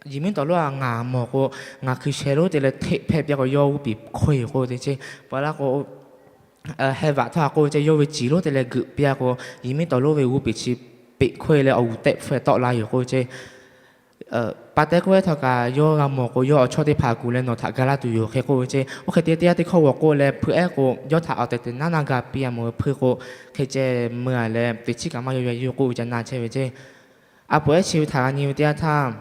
yehˬ miˉ tawˍ lonˉ-a, ngaˬ mawˬ k'o, ngaˬ hkui sheh lonˉ te leh hteˆ hpehˇ piˇ k'o, yawˇ g'uˇ piˍ hkaweh yoˬ k'oˆ ve teˇ ceˇ. Peuˬ laˇ k'o, heh vaꞈ htawˇ a k'oˆ ve ceˇ, yawˇ ve ciˍ lonˉ te leh geuꞈ piˇ-a k'o, yehˬ miˉ tawˍ lonˉ ve g'uˇ piˍ chi peꞈ hkaweh leh awˬ g'uˬ tehˆ hpfuhˆ tawˆ la yoˬ k'oˆ ve ceˇ. Pa teh kuˉ ehˉ htawˇ kaꞈ yawˇ g'a mawˬ k'o, yawˇ awˬ chawˇ teˇ hpaˍ kuˬ leh nawˬ htaꞈ ga laˇ tuˬ yoˬ hk'e k'oˆ ve ceˇ. Oˇ hk'e te teˇ yanˇ teˇ hkawˇ g'awˬ k'oˆ leh, hpui ehˉ k'o yawˇ htaꞈ awˬ tehˬ tehˬ naˉ naˇ ga piˇ-a mawˬ ve hpui k'o, hk'e ceh meuˇ-a leh teˇ chiˉ kaꞈ maˇ yaw yaw yoˬ k'oˆ ve ca na chehˇ ve ceˇ. A poˍ ehˉ chi ve htaꞈ g'a nyi ve teˇ yanˇ htaˇ,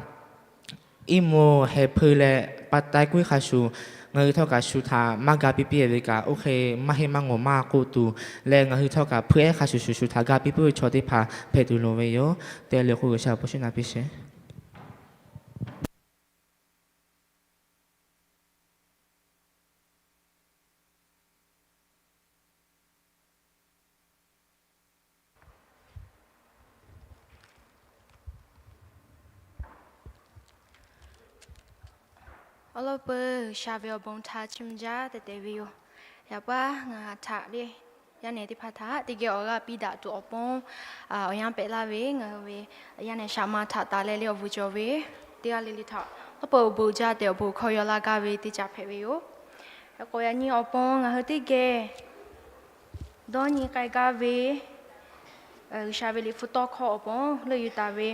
iˉ mvuhˇ heh hpui leh pa teh kuˉ hk'a shuˍ, ngaˬ hui htawˇ kaꞈ shu htaꞈ maˇ ga piˇ piˇ ve kaꞈ, oˇ hk'e maˇ heˆ maˇ ngawˬ maˇ k'oˆ tuˬ leh, ngaˬ hui htawˇ kaꞈ hpui ehˉ hk'a shuˍ shuˍ shu htaꞈ ga piˇ puiˉ ve chaw teˇ hpaˍ hpehꞈ tuˬ loˍ ve yoˬ. Te leh k'o, G'uiˬsha awˬ hpu shinˉ na piˇ sheˍ. Awˬ lawn peuˬ, G'uiˬsha ve awˬ bon htaꞈ chiˇ mvuh jaˇ tehꞈ te ve yoˬ. Yaꞈ paˉ ngaˬ htaꞈ le, yaˇ nehˬ teˇ hpaˍ htaꞈ teˇ geh awˬ g'aˇ piˇ daꞈ tuˬ awˬ pon awˬ yanˇ pehꞈ laˇ ve, ngaˬ hui ve yaˇ nehˬ shaꞈ ma htaꞈ taˍ leh le awˬ vuˬ cawˬ ve teˇ g'aˇ le le htaꞈ k'oˆ peuˬ awˬ bon jaˇ tehꞈ awˬ bon hkawˇ yaw laˇ gaˇ ve teˇ caꞈ hpehꞈ ve yoˬ. Hk'e k'o, yaꞈ nyi awˬ pon ngaˬ hui teˇ geh dawˇ nyi k'ai gaˇ ve G'uiˬsha ve liꞈ hpu tawˇ hkawˇ awˬ pon leuˆ yuˬ taˍ ve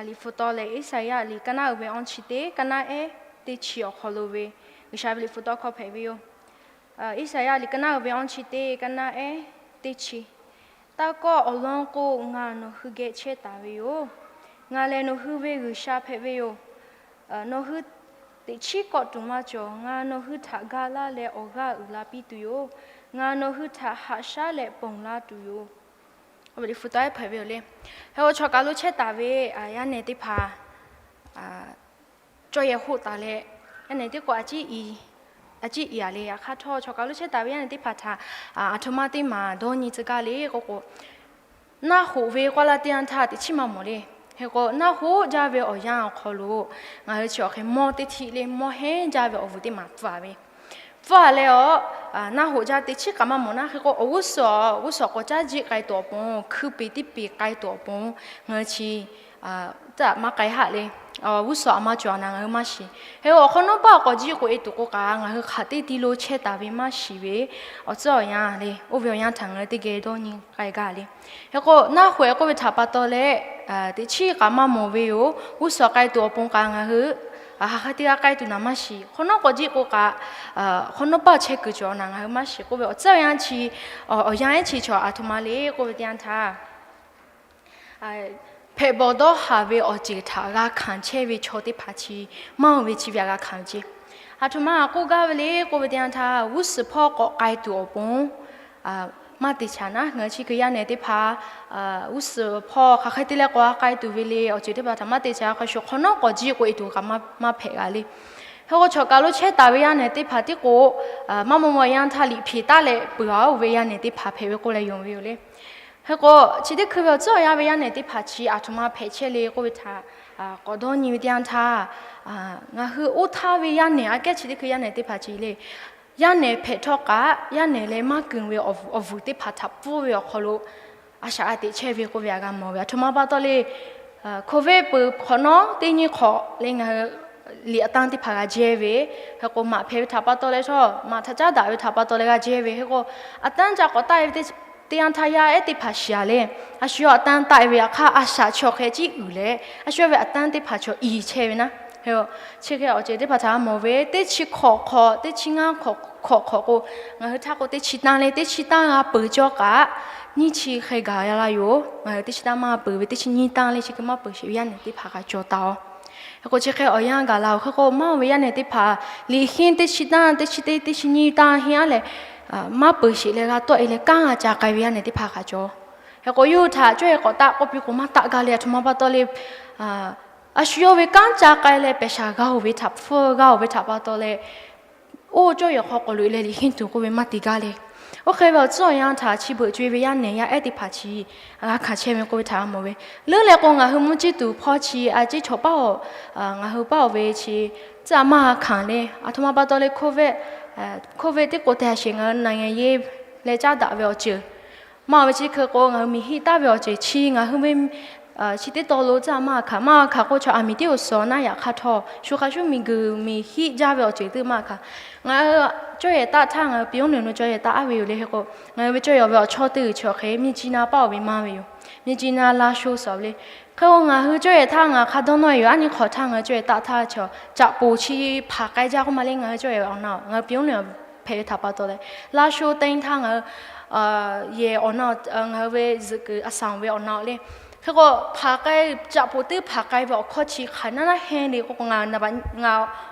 liꞈ hpu tawˇ lehˬ, Iˉsaˍyaˆ liꞈ kaˇ naˉ uiˍ ve awˇ chi teˇ kaˇ naˉ ehˉ teˇ chi awˬ hk'aw lo ve G'uiˬsha ve liꞈ hpu tawˇ hkawˇ hpehꞈ ve yoˬ. Iˉsaˍyaˆ liꞈ kaˇ naˉ uiˍ ve awˇ chi teˇ kaˇ naˉ ehˉ teˇ chi. Taˇ kawˆ, awˬ lawn k'o, ngaˬ nawˬ hui geh chehˇ taˍ ve yoˬ. Ngaˬ lehˬ nawˬ hui ve G'uiˬsha hpehꞈ ve yoˬ. Nawˬ hui teꞈ chiˉ kawˆ tuˬ maˇ cawˬ. Ngaˬ nawˬ hui htaꞈ ga laˇ leh awˬ g'aˇ uiˍ la piˇ tuˬ yoˬ. Ngaˬ nawˬ hui htaꞈ haꞈ shaˉ leh ponˬ laˇ tuˬ yoˬ. Awˬ ve liꞈ hpu tawˇ ehˉ hpehꞈ ve yoˬ le. Hk'e k'o, chaw kaˬ lo chehˇ taˍ ve yaˇ nehˬ teˇ hpaˍ cawˇ yehˬ hoˆ taˍ leh, yaˇ nehˬ teˇ k'o a ciˉ iˍ a le. Yaꞈ hk'aˇ htawˇ, chaw kaˬ lo chehˇ taˍ ve yaˇ nehˬ teˇ hpaˍ htaꞈ aˬ htoꞈ ma teˇ maˬ dawˇ nyi tcuh gaˇ le k'oˆ k'o, naˆ hoꞈ ve k'oˆ laˇ teˇ yanˇ htaˇ teꞈ chiˉ maˇ mawˬ le. Hk'e k'o, naˆ hoꞈ jaˇ ve awˬ yanˇ awˬ hk'aw lo ngaˬ hui chi awˬ hk'e mawˇ teˇ htiˆ le, mawˇ hehnˇ jaˇ ve awˬ vuˬ teˇ maˬ pfuhˇ-a ve pfuhˇ-a leh, awˬ naˆ hoꞈ jaˇ teꞈ chiˉ kaꞈ maˇ mawˬ naˉ. Hk'e k'o, awˬ g'uˇ suhˍ awˬ g'uˇ suhˍ k'awꞈ caˉ jiˆ k'ai tuˬ awˬ pon, hkui peˍ teˇ peˍ k'ai tuˬ awˬ pon, ngaˬ hui chi tcuhˉ maˇ k'ai haˆ le. g'uˇ suhˍ a ma cawˬ a naˍ ngaˬ hui maˇ shiˍ. Hk'e k'o awˬ hk'awꞈ nawˉ paˆ awˬ k'awꞈ jiˆ k'o e tuˬ k'o kaꞈ ngaˬ hui hk'aˬ teˇ ti lo chehˇ taˍ ve maˇ shiˍ ve awˬ tcuhˉ awˬ yanˇ le, oˇ ve awˬ yanˇ htaꞈ ngaˬ hui teˇ geh dawˇ nyi k'ai gaˇ le. Hk'e k'o naˆ hoꞈ k'oˆ ve htaꞈ pa taw leh, teꞈ chiˉ kaꞈ maˇ mawˬ ve yoˬ. G'uˇ suhˍ k'ai tuˬ awˬ pon kaꞈ ngaˬ hui hk'aˬ hk'e te g'a k'ai tuˬ naˍ maˇ shiˍ. Hk'awꞈ nawˉ k'awꞈ jiˆ k'o kaꞈ, hk'awꞈ nawˉ paˆ chehˇ kuiˬ cawˬ a naˍ ngaˬ hui maˇ shiˍ k'oˆ ve awˬ tcuhˉ awˬ yanˇ chi, awˬ yanˇ ehˉ chi chaw aˬ htoꞈ ma le k'oˆ ve teˇ yanˇ htaˇ, hpehꞈ bawˬ dawˇ haˍ ve awˬ ceuˬ htaꞈ g'a hkanˍ chehˇ ve chaw teˇ hpaˍ chi maˇ oˬ ve chi ve htaꞈ g'a hkanˍ ve ce. Aˬ htoꞈ ma k'oˆ gaˇ ve le k'oˆ ve teˇ yanˇ htaˇ, g'uˇ suhˍ hpawˇ k'awꞈ k'ai tuˬ awˬ pon maˇ te chaꞈ naˉ, ngaˬ hui chi hk'e yaˇ nehˬ teˇ hpaˍ g'uˇ suhˍ hpawˇ hk'aˬ hk'e te leh k'awꞈ k'ai tuˬ ve le awˬ ceuˬ teˇ hpaˍ htaꞈ maˇ te chaꞈ hk'a shuˍ hk'awꞈ nawˉ k'awꞈ jiˆ k'o e tuˬ kaꞈ maˇ hpehꞈ g'a le. Hk'e k'o chaw kaˬ lo chehˇ taˍ ve yaˇ nehˬ teˇ hpaˍ tiˉ k'o, maˇ maw maw yanˇ htaˇ liꞈ hpeꞈ taˉ leh peuˬ a oˬ ve yaˇ nehˬ teˇ hpaˍ hpehꞈ ve k'oˆ leh yonˍ ve yoˬ le. Hk'e k'o chi teˇ hkui ve awˬ tcuhˉ awˬ yanˇ ve yaˇ nehˬ teˇ hpaˍ chi aˬ htoꞈ ma hpehꞈ chehˇ le k'oˆ ve htaꞈ k'awꞈ dawˇ nyi ve teˇ yanˇ htaˇ, ngaˬ hui oˇ htaˇ ve yaˇ nehˬ aꞈ kehˉ chi teˇ hkui yaˇ nehˬ teˇ hpaˍ chi le, yaˇ nehˬ hpehꞈ htawˇ kaꞈ yaˇ nehˬ leh maˇ keunˍ ve awˬ vuiˬ teˇ hpaˍ htaꞈ pfuhˇ ve awˬ hk'aw lo a shaꞈ g'a teꞈ chehˇ ve k'oˆ ve htaꞈ g'a mawˬ ve. Aˬ htoꞈ ma pa taw le, hkawˇ ve peuˬ hk'awꞈ nawˉ teˇ nyi hk'awꞈ leh ngaˬ hui liꞈ aꞈ tanˇ teˇ hpaˍ g'a jehˇ ve, hk'e k'o maꞈ hpehꞈ ve htaꞈ pa taw leh htawˇ maꞈ htaꞈ caˉ daꞈ ve htaꞈ pa taw leh g'a jehˇ ve. Hk'e k'o aꞈ tanˇ ca k'awꞈ taˆ e ve teˇ yanˇ htaˇ yaˇ ehˉ teˇ hpaˍ shiˍ a le, a shu yawˇ aꞈ tanˇ taˆ e ve yaꞈ hk'aˇ a shaꞈ chaw hk'e ciˉ uiˍ leh a shu yawˇ ve aꞈ tanˇ teˇ hpaˍ chaw i chehˇ ve naˉ. Chi hk'e awˬ ceuˬ teˇ hpaˍ htaꞈ g'a mawˬ ve, teˇ chi hk'awꞈ hk'awꞈ teˇ chi ngaˇ hk'awꞈ hk'awꞈ k'o, ngaˬ hui htaˇ k'o teˇ chi tanˇ leh teˇ chi tanˇ g'a peuˬ cawˇ kaꞈ, nyiˇ chi hk'e gaˬ la yoˬ. Ngaˬ hui teˇ chi tanˇ maˇ peuˬ ve, teˇ chi nyiˇ tanˇ leh chi hk'e maˇ peuˬ sheˍ ve yaˇ nehˬ teˇ hpaˍ kaꞈ cawˬ taˍ oˬ. Hk'e k'o chi hk'e awˬ yanˇ gaˬ la oˬ. Hk'e k'o maˇ oˬ ve yaˇ nehˬ teˇ hpaˍ liꞈ hinˉ teˇ chi tanˇ, teˇ chi teˇ, teˇ chi nyiˇ tanˇ hinˉ aˉ leh maˇ peuˬ sheˍ leh g'a tawˆ e leh kanˉ g'a ca k'ai ve yaˇ nehˬ teˇ hpaˍ kaꞈ cawˬ. Hk'e k'o yawˇ hui htaꞈ cawˇ e k'awꞈ taˆ k'oˆ piˇ k'o maˇ taˆ gaˇ le. Aˬ htoꞈ ma pa taw le, a shu yawˇ ve kanˉ ca k'ai leh pehˬ shaˍ g'a oˬ ve htaꞈ hpfuhˇ g'a oˬ ve htaꞈ pa taw leh, oˇ cawˇ yehˬ hk'aw k'awꞈ loꞈ e leh liꞈ hinˉ tuˬ k'oˆ ve maˇ te gaˇ le. Oˇ hk'e ve awˬ tcuhˉ awˬ yanˇ htaꞈ chi beuꞈ co e ve yaˇ nehˬ yaˇ ehˉ teˇ hpaˍ chi g'a hkanˍ chehˇ ve k'oˆ ve htaꞈ g'a mawˬ ve. Leuˉ leh k'o ngaˬ hui mvuhˇ ciˇ tuˬ hpawˇ chi a ciˉ chaw paˉ oˬ, ngaˬ hui paˉ oˬ ve chi tcuhˉ a maˇ g'a hkanˍ le. Aˬ htoꞈ ma pa taw leh hkawˇ ve teˇ k'o te ha sheˍ ngaˬ hui naˍ ngaˬ yeˇ leh caˉ daꞈ ve awˬ ceuˬ maˇ oˬ ve chi hk'e k'o ngaˬ hui miˬ hiˆ taˍ ve awˬ ceuˬ chi ngaˬ hui ve chi teˇ taw lo tcuhˉ a maˇ g'a hkanˍ. Maˇ g'a hkanˍ k'o chaw aˬ miˍ tiˉ oˬ suhˍ naˉ yaꞈ hk'aˇ htawˇ shu hk'a shuˉ miˬ guiˬ miˬ hiˆ jaˇ ve awˬ ceuˬ teˇ maˇ g'a hkanˍ. Ngaˬ hui cawˇ yehˬ taˆ htaˇ ngaˬ hui piˇ oˇ nehˬ lo cawˇ yehˬ taˆ aˉ ve yoˬ le. Hk'e k'o ngaˬ hui ve cawˇ yehˬ ve awˬ chawˇ teˇ g'uiˬ chi awˬ hk'e miˇ ciˇ naˇ paˉ oˬ ve maˇ ve yoˬ. Miˇ ciˇ naˇ laˇ sho suhˍ le. Hk'e k'o ngaˬ hui cawˇ yehˬ htaˇ ngaˬ hk'a dawˇ nawˇ yoˬ. Aˉ nyi hk'awꞈ htaˇ ngaˬ hui cawˇ yehˬ taˆ htaˇ chaw caꞈ poˍ chi hpanˍ k'ai jaˇ k'oˆ ma le. Ngaˬ hui cawˇ yehˬ ve awˬ na ngaˬ hui piˇ oˇ nehˬ hpehꞈ ve htaꞈ pa taw leh, laˇ sho teˇ htaˇ ngaˬ hui yehˬ awˬ na ngaˬ hui ve zuhꞈ kuiˬ a saˍ ve awˬ na le. Hk'e k'o hpanˍ k'ai, caꞈ poˍ teˇ hpanˍ k'ai ve awˬ hkawˇ chi hk'aˬ naˉ naˉ hehnˇ le k'oˆ k'o ngaˬ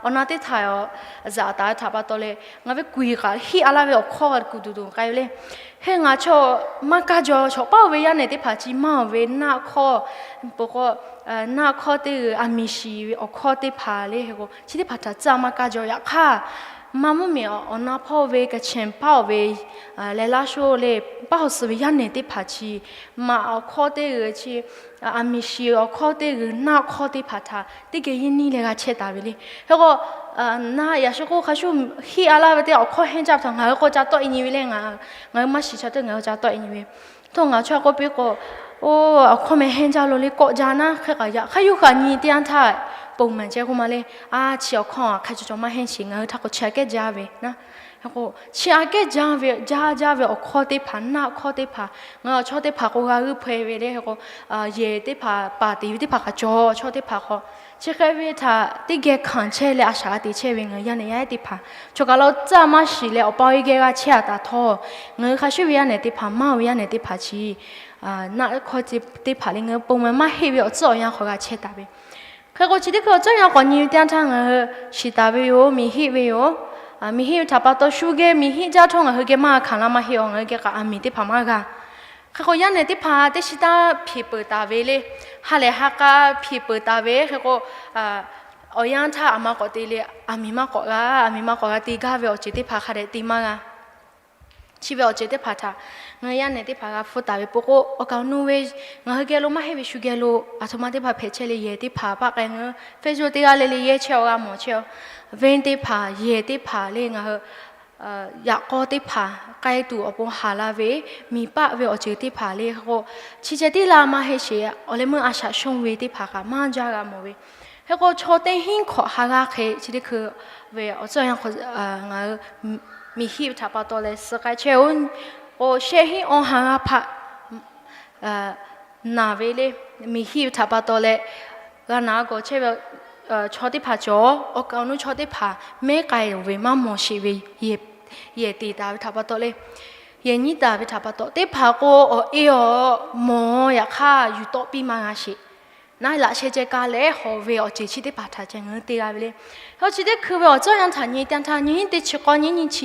awˬ na teˇ htaꞈ zaꞈ taˍ ve htaꞈ pa taw leh ngaˬ ve kuˬ kaꞈ hiˆ a laˇ ve awˬ hkawˇ kuˬ tuˬ tuˬ k'ai ve le. Hk'e ngaˬ chaw maˇ kaˇ jaw, chaw paˉ oˬ ve yaˇ nehˬ teˇ hpaˍ chi maˇ oˬ ve naˆ hkawˇ, po k'o naˆ hkawˇ teˇ g'uiˬ, aˬ miˍ shiˍ ve awˬ hkawˇ teˇ hpaˍ le. Hk'e k'o chi teˇ hpaˍ htaꞈ tcuhˉ a maˇ kaˇ jaw. Yaꞈ hk'aˇ maˇ mvuhˇ miˬ awˬ na hpawˇ ve, kaꞈ chenˍ paˉ oˬ ve leh laˇ sho le, paˉ oˬ suhˍ ve yaˇ nehˬ teˇ hpaˍ chi maꞈ awˬ hkawˇ teˇ g'uiˬ chi, aˬ miˍ shiˍ awˬ hkawˇ teˇ g'uiˬ, naˆ hkawˇ teˇ hpaˍ htaꞈ teˇ geh yinˇ niˇ leh g'a chehˇ taˍ ve le. Hk'e k'o naˆ yaꞈ shu k'o hk'a shuˉ hiˆ a laˇ ve teˇ awˬ hkawˇ hehnˇ jaˇ ve htaꞈ ngaˬ hui k'o ca tawˆ e nyi ve le. Ngaˬ hui maˇ shiˍ chaw teˇ ngaˬ hui ca tawˆ e nyi ve. Htawˇ ngaˬ chaw k'oˆ piˇ k'o, oˇ awˬ hkawˇ meh hehnˇ jaˇ lo le kawˆ jaˇ naˉ. Hk'e k'aꞈ yaꞈ hk'aˇ yuˬ k'aꞈ nyi teˇ yanˇ htaˇ ponˬ maˬ ceh k'oˆ ma le. A chi awˬ hkawˇ hk'a cawˬ cawˬ maˇ hehnˇ sheˍ, ngaˬ hui htaꞈ k'o chi aꞈ kehˉ jaˇ ve naˉ. Hk'e k'o chi aꞈ kehˉ jaˇ ve, jaˇ jaˇ ve awˬ hkawˇ teˇ hpaˍ, naˆ hkawˇ teˇ hpaˍ ngaˬ hui awˬ chawˇ teˇ hpaˍ k'o g'a g'uiˇ hpaw e ve le. Hk'e k'o yehˬ teˇ hpaˍ paˍ te ve teˇ hpaˍ k'aꞈ cawˬ, awˬ chawˇ teˇ hpaˍ hk'aw chi hk'e ve htaꞈ teˇ geh hkanˍ chehˇ leh a shaꞈ g'a te chehˇ ve ngaˬ hui yaˇ nehˬ yaˇ ehˉ teˇ hpaˍ, chaw kaˬ lo tcuhˉ a maˇ shiˍ leh awˬ pa awˬ e geh g'a chehˇ a taˍ htawˇ, ngaˬ hui hk'a shuˉ ve yaˇ nehˬ teˇ hpaˍ, maˇ oˬ ve yaˇ nehˬ teˇ hpaˍ chi naˆ hkawˇ teˇ hpaˍ le ngaˬ hui ponˬ maˬ maˇ heˆ ve awˬ tcuhˉ awˬ yanˇ hk'aw g'a chehˇ taˍ ve. Hk'e k'o chi teˇ hkui awˬ tcuhˉ yanˇ k'awꞈ nyi ve teˇ yanˇ htaˇ ngaˬ hui shiˍ taˍ ve yoˬ. Miˬ hiˆ ve yoˬ. Miˬ hiˆ ve htaꞈ pa taw shu geh miˬ hiˆ jaˇ htawˇ ngaˬ hui geh maˇ g'a hkanˍ laˇ maˇ heˆ a, ngaˬ hui geh k'aꞈ aˬ miˍ teˇ hpaˍ maˇ g'a. Hk'e k'o yaˇ nehˬ teˇ hpaˍ teˇ shiˉ taˇ hpeꞈ peuˬ taˍ ve le. Ha lehˬ ha k'a hpeꞈ peuˬ taˍ ve. Hk'e k'o awˬ yanˇ htaˇ aˬ ma k'awꞈ te le, aˬ miˍ maˇ k'awꞈ g'a, aˬ miˍ maˇ k'awꞈ g'a te gaˇ ve awˬ ceuˬ teˇ hpaˍ hk'a dehꞈ te maˇ g'a. Chi ve awˬ ceuˬ teˇ hpaˍ htaꞈ ngaˬ hui yaˇ nehˬ teˇ hpaˍ g'a hpfuhˇ taˍ ve po k'o, awˬ kaˍ awˬ nu ve ngaˬ hui geh lo maˇ heˆ ve shu geh lo aˬ htoꞈ ma teˇ hpaˍ hpehꞈ chehˇ le. Yehˬ teˇ hpaˍ paˆ k'ai ngaˬ hui Facebook teˇ g'aˇ le le yehˇ chehˇ awˬ g'a mawˬ chehˇ a. Venˇ teˇ hpaˍ, yehˬ teˇ hpaˍ le ngaˬ hui yaꞈ k'aw teˇ hpaˍ k'ai tuˬ awˬ pon haˍ la ve, miˬ paˆ ve awˬ ceuˬ teˇ hpaˍ le k'o, chi ceh tiˉ laˇ maˇ heˆ sheˍ. Awˬ leh meuˇ a shaꞈ shonˇ ve teˇ hpaˍ kaꞈ maˇ jaˇ g'a mawˬ ve. Hk'e k'o, chaw teˇ hinˉ hkawꞈ ha g'aˇ hk'e chi teˇ hkui ve awˬ tcuhˉ awˬ yanˇ hk'aw, ngaˬ hui miˬ hiˆ ve htaꞈ pa taw leh suh k'ai chehˇ-oˬ. K'o, shehˆ hinˉ awˬ ha g'aˇ hpaꞈ naˬ ve le, miˬ hiˆ ve htaꞈ pa taw leh g'a naˬ g'awˬ chehˇ ve chaw teˇ hpaˍ cawˬ. Awˬ kaˍ awˬ nu chaw teˇ hpaˍ mehˉ k'ai-oˬ ve maˇ mawˬ sheˍ ve, yehˬ teˍ taˍ ve htaꞈ pa taw le, yehˬ nyiˉ taˍ ve htaꞈ pa taw, teˇ hpaˍ k'o awˬ e awˬ mawˬ yaꞈ hk'aˇ yuˬ tawˆ piˇ maˇ g'a sheˍ. Naˉ laꞈ sheh ceh ka leh hawˬ ve awˬ ceuˬ chi teˇ hpaˍ htaꞈ ceh ngaˬ hui te g'a ve le. Hk'e k'o, chi teˇ hkui ve awˬ tcuhˉ awˬ yanˇ htaꞈ nyi teˇ yanˇ htaˇ, nyiˇ hinˉ teˇ chi k'awˇ, nyiˇ nyiˇ chi,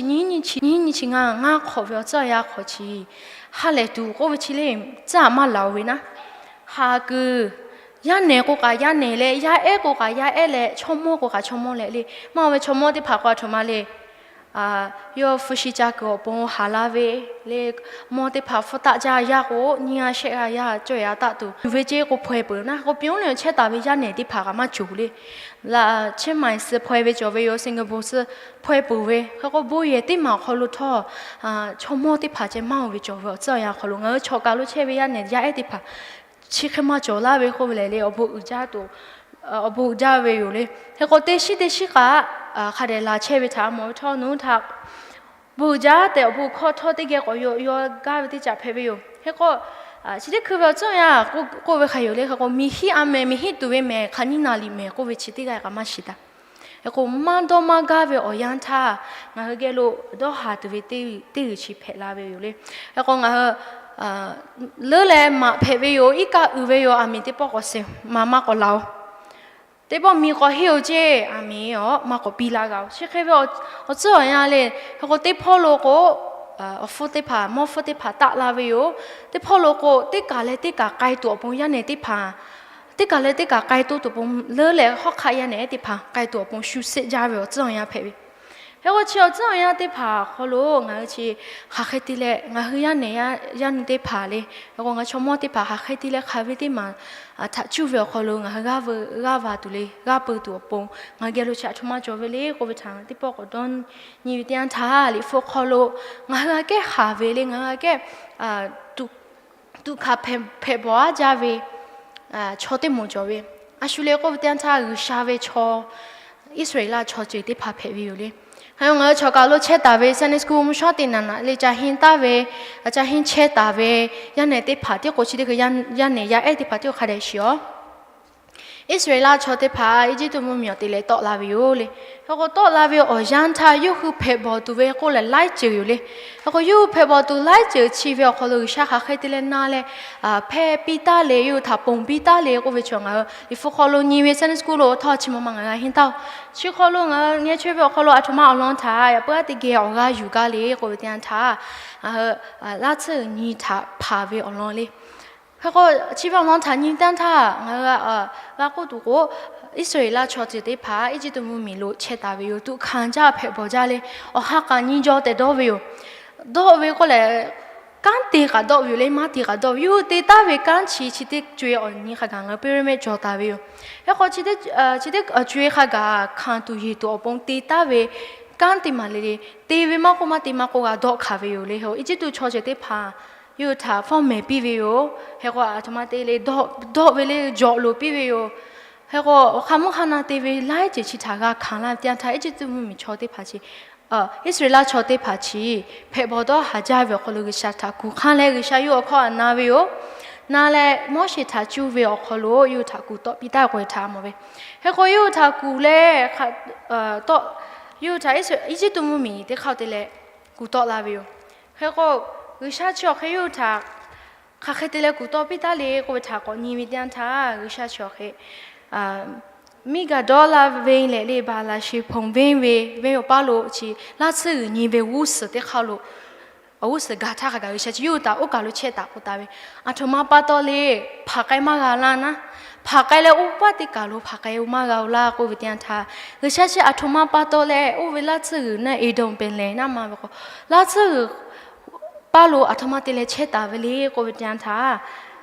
nyiˇ nyiˇ chi ngaˇ, ngaˇ hk'awꞈ ve awˬ tcuhˉ awˬ yanˇ hk'awꞈ chi ha lehˬ tuˬ k'oˆ ve chi le, tcuhˉ aꞈ maˇ laˬ-oˬ ve naˉ. Haˍ kuiˬ, yaˇ nehˬ k'o kaꞈ yaˇ nehˬ leh, yaˇ ehˉ k'o kaꞈ yaˇ ehˉ leh, chaw mawˇ k'o kaꞈ chaw mawˇ leh le, maˇ oˬ ve chaw mawˇ teˇ hpaˍ k'o a htoꞈ ma le, yawˇ hpu shi ca kuiˬ awˬ pon haˍ la ve le, mawˇ teˇ hpaˍ hpfuhˇ taˆ jaˇ yaˇ k'o, nyiˇ g'aˇ shehˆ g'aˇ yaˇ cawˇ yaꞈ taˆ tuˬ, tuˬ ve ceˇ k'o hpaweh peuˬ naˉ. K'o, pyonˉ leh chehˇ taˍ ve yaˇ nehˬ teˇ hpaˍ kaꞈ maˇ cawˬ le. Laꞈ Chiang Mai suh hpaweh ve cawˬ ve yoˬ, Singapore suh hpaweh peuˬ ve. Hk'e k'o, bon yehˬ teˇ maˬ awˬ hk'aw lo htawˇ, chaw mawˇ teˇ hpaˍ ceh maˇ oˬ ve cawˬ ve awˬ tcuhˉ awˬ yanˇ awˬ hk'aw lo ngaˬ hui chaw kaˬ lo chehˇ ve yaˇ nehˬ yaˇ ehˉ teˇ hpaˍ chi hk'e maˇ cawˬ laˇ ve k'oˆ ve lehˬ le, awˬ bon uiˍ jaˇ tuˬ, awˬ bon uiˍ jaˇ ve yoˬ le. Hk'e k'o, teˇ shiˉ teˇ shiˉ kaꞈ hk'a dehꞈ laˬ chehˇ ve htaꞈ mawˬ ve htawˇ, nawˬ hui htaꞈ bon uiˍ jaˇ tehꞈ awˬ bon hkawˇ htawˇ teˇ geh k'awꞈ yaw gaˇ ve teˇ caꞈ hpehꞈ ve yoˬ. Hk'e k'o, chi teˇ hkui ve awˬ tcuhˉ awˬ yanˇ k'oˆ ve hk'a yoˬ le. Hk'e k'o, miˬ hiˆ a mehˍ, miˬ hiˆ tuˬ ve mehˍ, hk'aˬ nyiˇ naˍ liꞈ mehˍ k'oˆ ve chi teˇ g'aˇ kaꞈ maˇ shiˍ taˍ. Hk'e k'o, maˇ dawˇ maˇ gaˇ ve awˬ yanˇ htaˇ ngaˬ hui geh lo dawˇ haˍ tuˬ ve teˇ g'uiˬ chi hpehꞈ la ve yoˬ le. Hk'e k'o, ngaˬ hui leuˉ leh maꞈ hpehꞈ ve yoˬ. Iˉ kaˆ uiˍ ve yoˬ. Aˬ miˍ teˇ pawˆ k'awꞈ sehˍ maˇ maˇ k'awꞈ laˬ-oˬ. Teˇ pawˆ miˬ k'awꞈ henˇ-oˬ ceˇ, aˬ miˍ-oˬ maˇ k'awꞈ piˇ laˇ g'a-oˬ. Chi hk'e ve awˬ tcuhˉ awˬ yanˇ le. Hk'e k'o, teˇ hpawˇ lo k'o, awˬ hpfuhˇ teˇ hpaˍ, mawˇ hpfuhˇ teˇ hpaˍ taˆ la ve yoˬ. Teˇ hpawˇ lo k'o, teˇ kaˬ leh teˇ kaˬ k'ai tuˬ awˬ pon yaˇ nehˬ teˇ hpaˍ, teˇ kaˬ leh teˇ kaˬ k'ai toˆ tuˬ awˬ pon leuˉ leh hawˉ hk'aˆ yaˇ nehˬ teˇ hpaˍ k'ai tuˬ awˬ pon shu seˆ jaˇ ve awˬ tcuhˉ awˬ yanˇ hpehꞈ ve. Hk'e k'o, chi awˬ tcuhˉ awˬ yanˇ teˇ hpaˍ awˬ hk'aw lo ngaˬ hui chi hk'aˬ hk'e te leh ngaˬ hui yaˇ nehˬ yaˇ nu teˇ hpaˍ le. Hk'e k'o, ngaˬ hui chaw mawˇ teˇ hpaˍ hk'aˬ hk'e te leh hk'aˬ ve teˇ maˬ htaꞈ cuˇ ve awˬ hk'aw lo ngaˬ hui g'aˇ veu g'aˇ va tuˬ le, g'aˇ peu tuˬ awˬ pon ngaˬ hui geh lo chi a htoꞈ ma cawˬ ve le k'oˆ ve htaꞈ teˇ pawˆ k'awꞈ dawˇ nyi ve teˇ yanˇ htaˇ, Liꞈ hpu hk'aw lo ngaˬ hui aꞈ kehˉ haˍ ve le, ngaˬ hui aꞈ kehˉ tuꞈ hkanˍ hpehꞈ bawˬ aˉ jaˇ ve chaw teˇ moˍ cawˬ ve. A shu le k'oˆ ve teˇ yanˇ htaˇ, G'uiˬsha ve chaw, Iˉsaˍreˍlaˆ chaw ceuˬ teˇ hpaˍ hpehꞈ ve yoˬ le. Hk'e k'o, ngaˬ hui chaw kaˬ lo chehˇ taˍ ve Sunday school mvuhˇ shawˉ te naˍ naꞈ le ca henˇ taˍ ve, ca henˇ chehˇ taˍ ve yaˇ nehˬ teˇ hpaˍ tiˉ k'o, chi teˇ hkui yaˇ nehˬ yaˇ ehˉ teˇ hpaˍ tiˉ k'o hk'a dehꞈ shiˍ-oˬ. Iˉsaˍreˍlaˆ chaw teˇ hpaˍ Eˇjiˇtuꞈ mvuhˇmiˬ awˬ te leh tawˆ la ve yoˬ le. Hk'e k'o, tawˆ la ve awˬ yanˇ htaˇ yawˇ hui hpehꞈ bawˬ tuˬ ve k'oˆ lehˬ laiˉ ceuˬ yoˬ le. Hk'e k'o, yawˇ hui hpehꞈ bawˬ tuˬ laiˉ ceuˬ chi ve awˬ hk'aw lo G'uiˬsha hk'aˬ hk'e te leh na leh hpehˇ piˇ taˍ le, yawˇ hui htaꞈ ponˬ piˇ taˍ le k'oˆ ve chi ngaˬ hui Liꞈ hpu hk'aw lo nyi ve Sunday school lo htawˇ chi ma ma ngaˬ hui henˇ taˍ-oˬ. Chi hk'aw lo ngaˬ hui ngeh chaweh ve awˬ hk'aw lo a htoꞈ ma awˬ lawn htaꞈ yaꞈ puiˉ a te geh awˬ g'aˇ yuˬ gaˇ le k'oˆ ve teˇ yanˇ htaˇ, ngaˬ hui laˇ tsuhˇ g'uiˬ nyi htaꞈ hpanˍ ve awˬ lawn le. Hk'e k'o, chi ve awˬ lawn htaꞈ nyi teˇ yanˇ htaˇ ngaˬ hui g'a k'oˆ tuˬ k'o, Iˉsaˍreˍlaˆ chaw ceuˬ teˇ hpaˍ Eˇjiˇtuꞈ mvuhˇmiˬ lo chehˇ taˍ ve yoˬ. Tuꞈ hkanˍ jaˇ hpehꞈ bawˬ jaˇ le. Awˬ ha k'aꞈ nyi jaw tehꞈ dawˇ ve yoˬ. Dawˇ ve k'oˆ lehˬ, kanˉ te k'aꞈ dawˆ ve yoˬ le, maˇ te k'aꞈ dawˆ ve yoˬ. Te taˍ ve kanˉ chi chi teˇ co-e awˬ nyi hk'a gaˬ ngaˬ hui pyramid cawˬ taˍ ve yoˬ. Hk'e k'o, chi teˇ co-e hk'a gaˬ hkanˍ tuˬ yeˬ tuˬ awˬ pon te taˍ ve kanˉ teˇ maˬ le le, te ve maˇ k'oˆ maˇ te maˇ k'oˆ g'a dawˆ hkanˍ ve yoˬ le. Eˇjiˇtuꞈ chaw ceuˬ teˇ hpaˍ yawˇ hui htaꞈ fawˉ mehˍ piˇ ve yoˬ. Hk'e k'o, a htoꞈ ma te le, dawˆ ve le, jawꞈ loˍ piˇ ve yoˬ. Hk'e k'o, awˬ hk'aˇ mvuhˇ hk'aˇ na te ve laiˉ ceuˬ chi htaꞈ g'a hkanˍ laˇ ve teˇ yanˇ htaˇ, Eˇjiˇtuꞈ mvuhˇmiˬ chaw teˇ hpaˍ chi, Iˉsaˍreˍlaˆ chaw teˇ hpaˍ chi hpehꞈ bawˬ dawˇ haˍ jaˇ ve awˬ hk'aw lo G'uiˬsha htaꞈ kuˬ hk'anˇ leh G'uiˬsha yawˇ awˬ hkawˇ htaꞈ na ve yoˬ. Na leh Moˉseˍ htaꞈ cuˇ ve awˬ hk'aw lo yawˇ hui htaꞈ kuˬ tawˆ piˇ taˍ k'oˆ ve htaꞈ mawˬ ve. Hk'e k'o, yawˇ hui htaꞈ kuˬ leh, yawˇ hui htaꞈ Eˇjiˇtuꞈ mvuhˇmiˬ teˇ hk'aˇ te leh kuˬ tawˆ la ve yoˬ. Hk'e k'o, G'uiˬsha chi awˬ hk'e yawˇ hui htaꞈ hk'aˬ hk'e te leh kuˬ tawˆ piˇ taˍ le k'oˆ ve htaꞈ k'awꞈ nyi ve teˇ yanˇ htaˇ, G'uiˬsha chi awˬ hk'e Miˇgaˍdawˇlaˆ venˇ leh le Baˍlaˍsheˍhponˍ venˇ ve venˇ awˬ paˇ lo chi laˇ tsuhˇ g'uiˬ nyi ve g'uˇ suhˍ teˇ hk'aˇ lo, awˬ g'uˇ suhˍ gaˬ htaˇ hk'a gaˬ G'uiˬsha chi yawˇ hui htaꞈ oˇ kaˬ lo chehˇ taˍ k'oˆ taˍ ve, a htoꞈ ma pa taw le, hpaˍ k'ai maˇ g'a laˇ naˉ, hpaˍ k'ai leh oˇ paˇ teˇ kaˬ lo hpaˍ k'ai-o maˇ g'a-o laˇ k'oˆ ve teˇ yanˇ htaˇ, G'uiˬsha chi a htoꞈ ma pa taw leh oˇ ve laˇ tsuhˇ g'uiˬ naˆ Eˍdonˍ pehˍ lehˬ naˆ ma ve k'o, laˇ tsuhˇ g'uiˬ paˇ lo a htoꞈ ma te leh chehˇ taˍ ve le k'oˆ ve teˇ yanˇ htaˇ,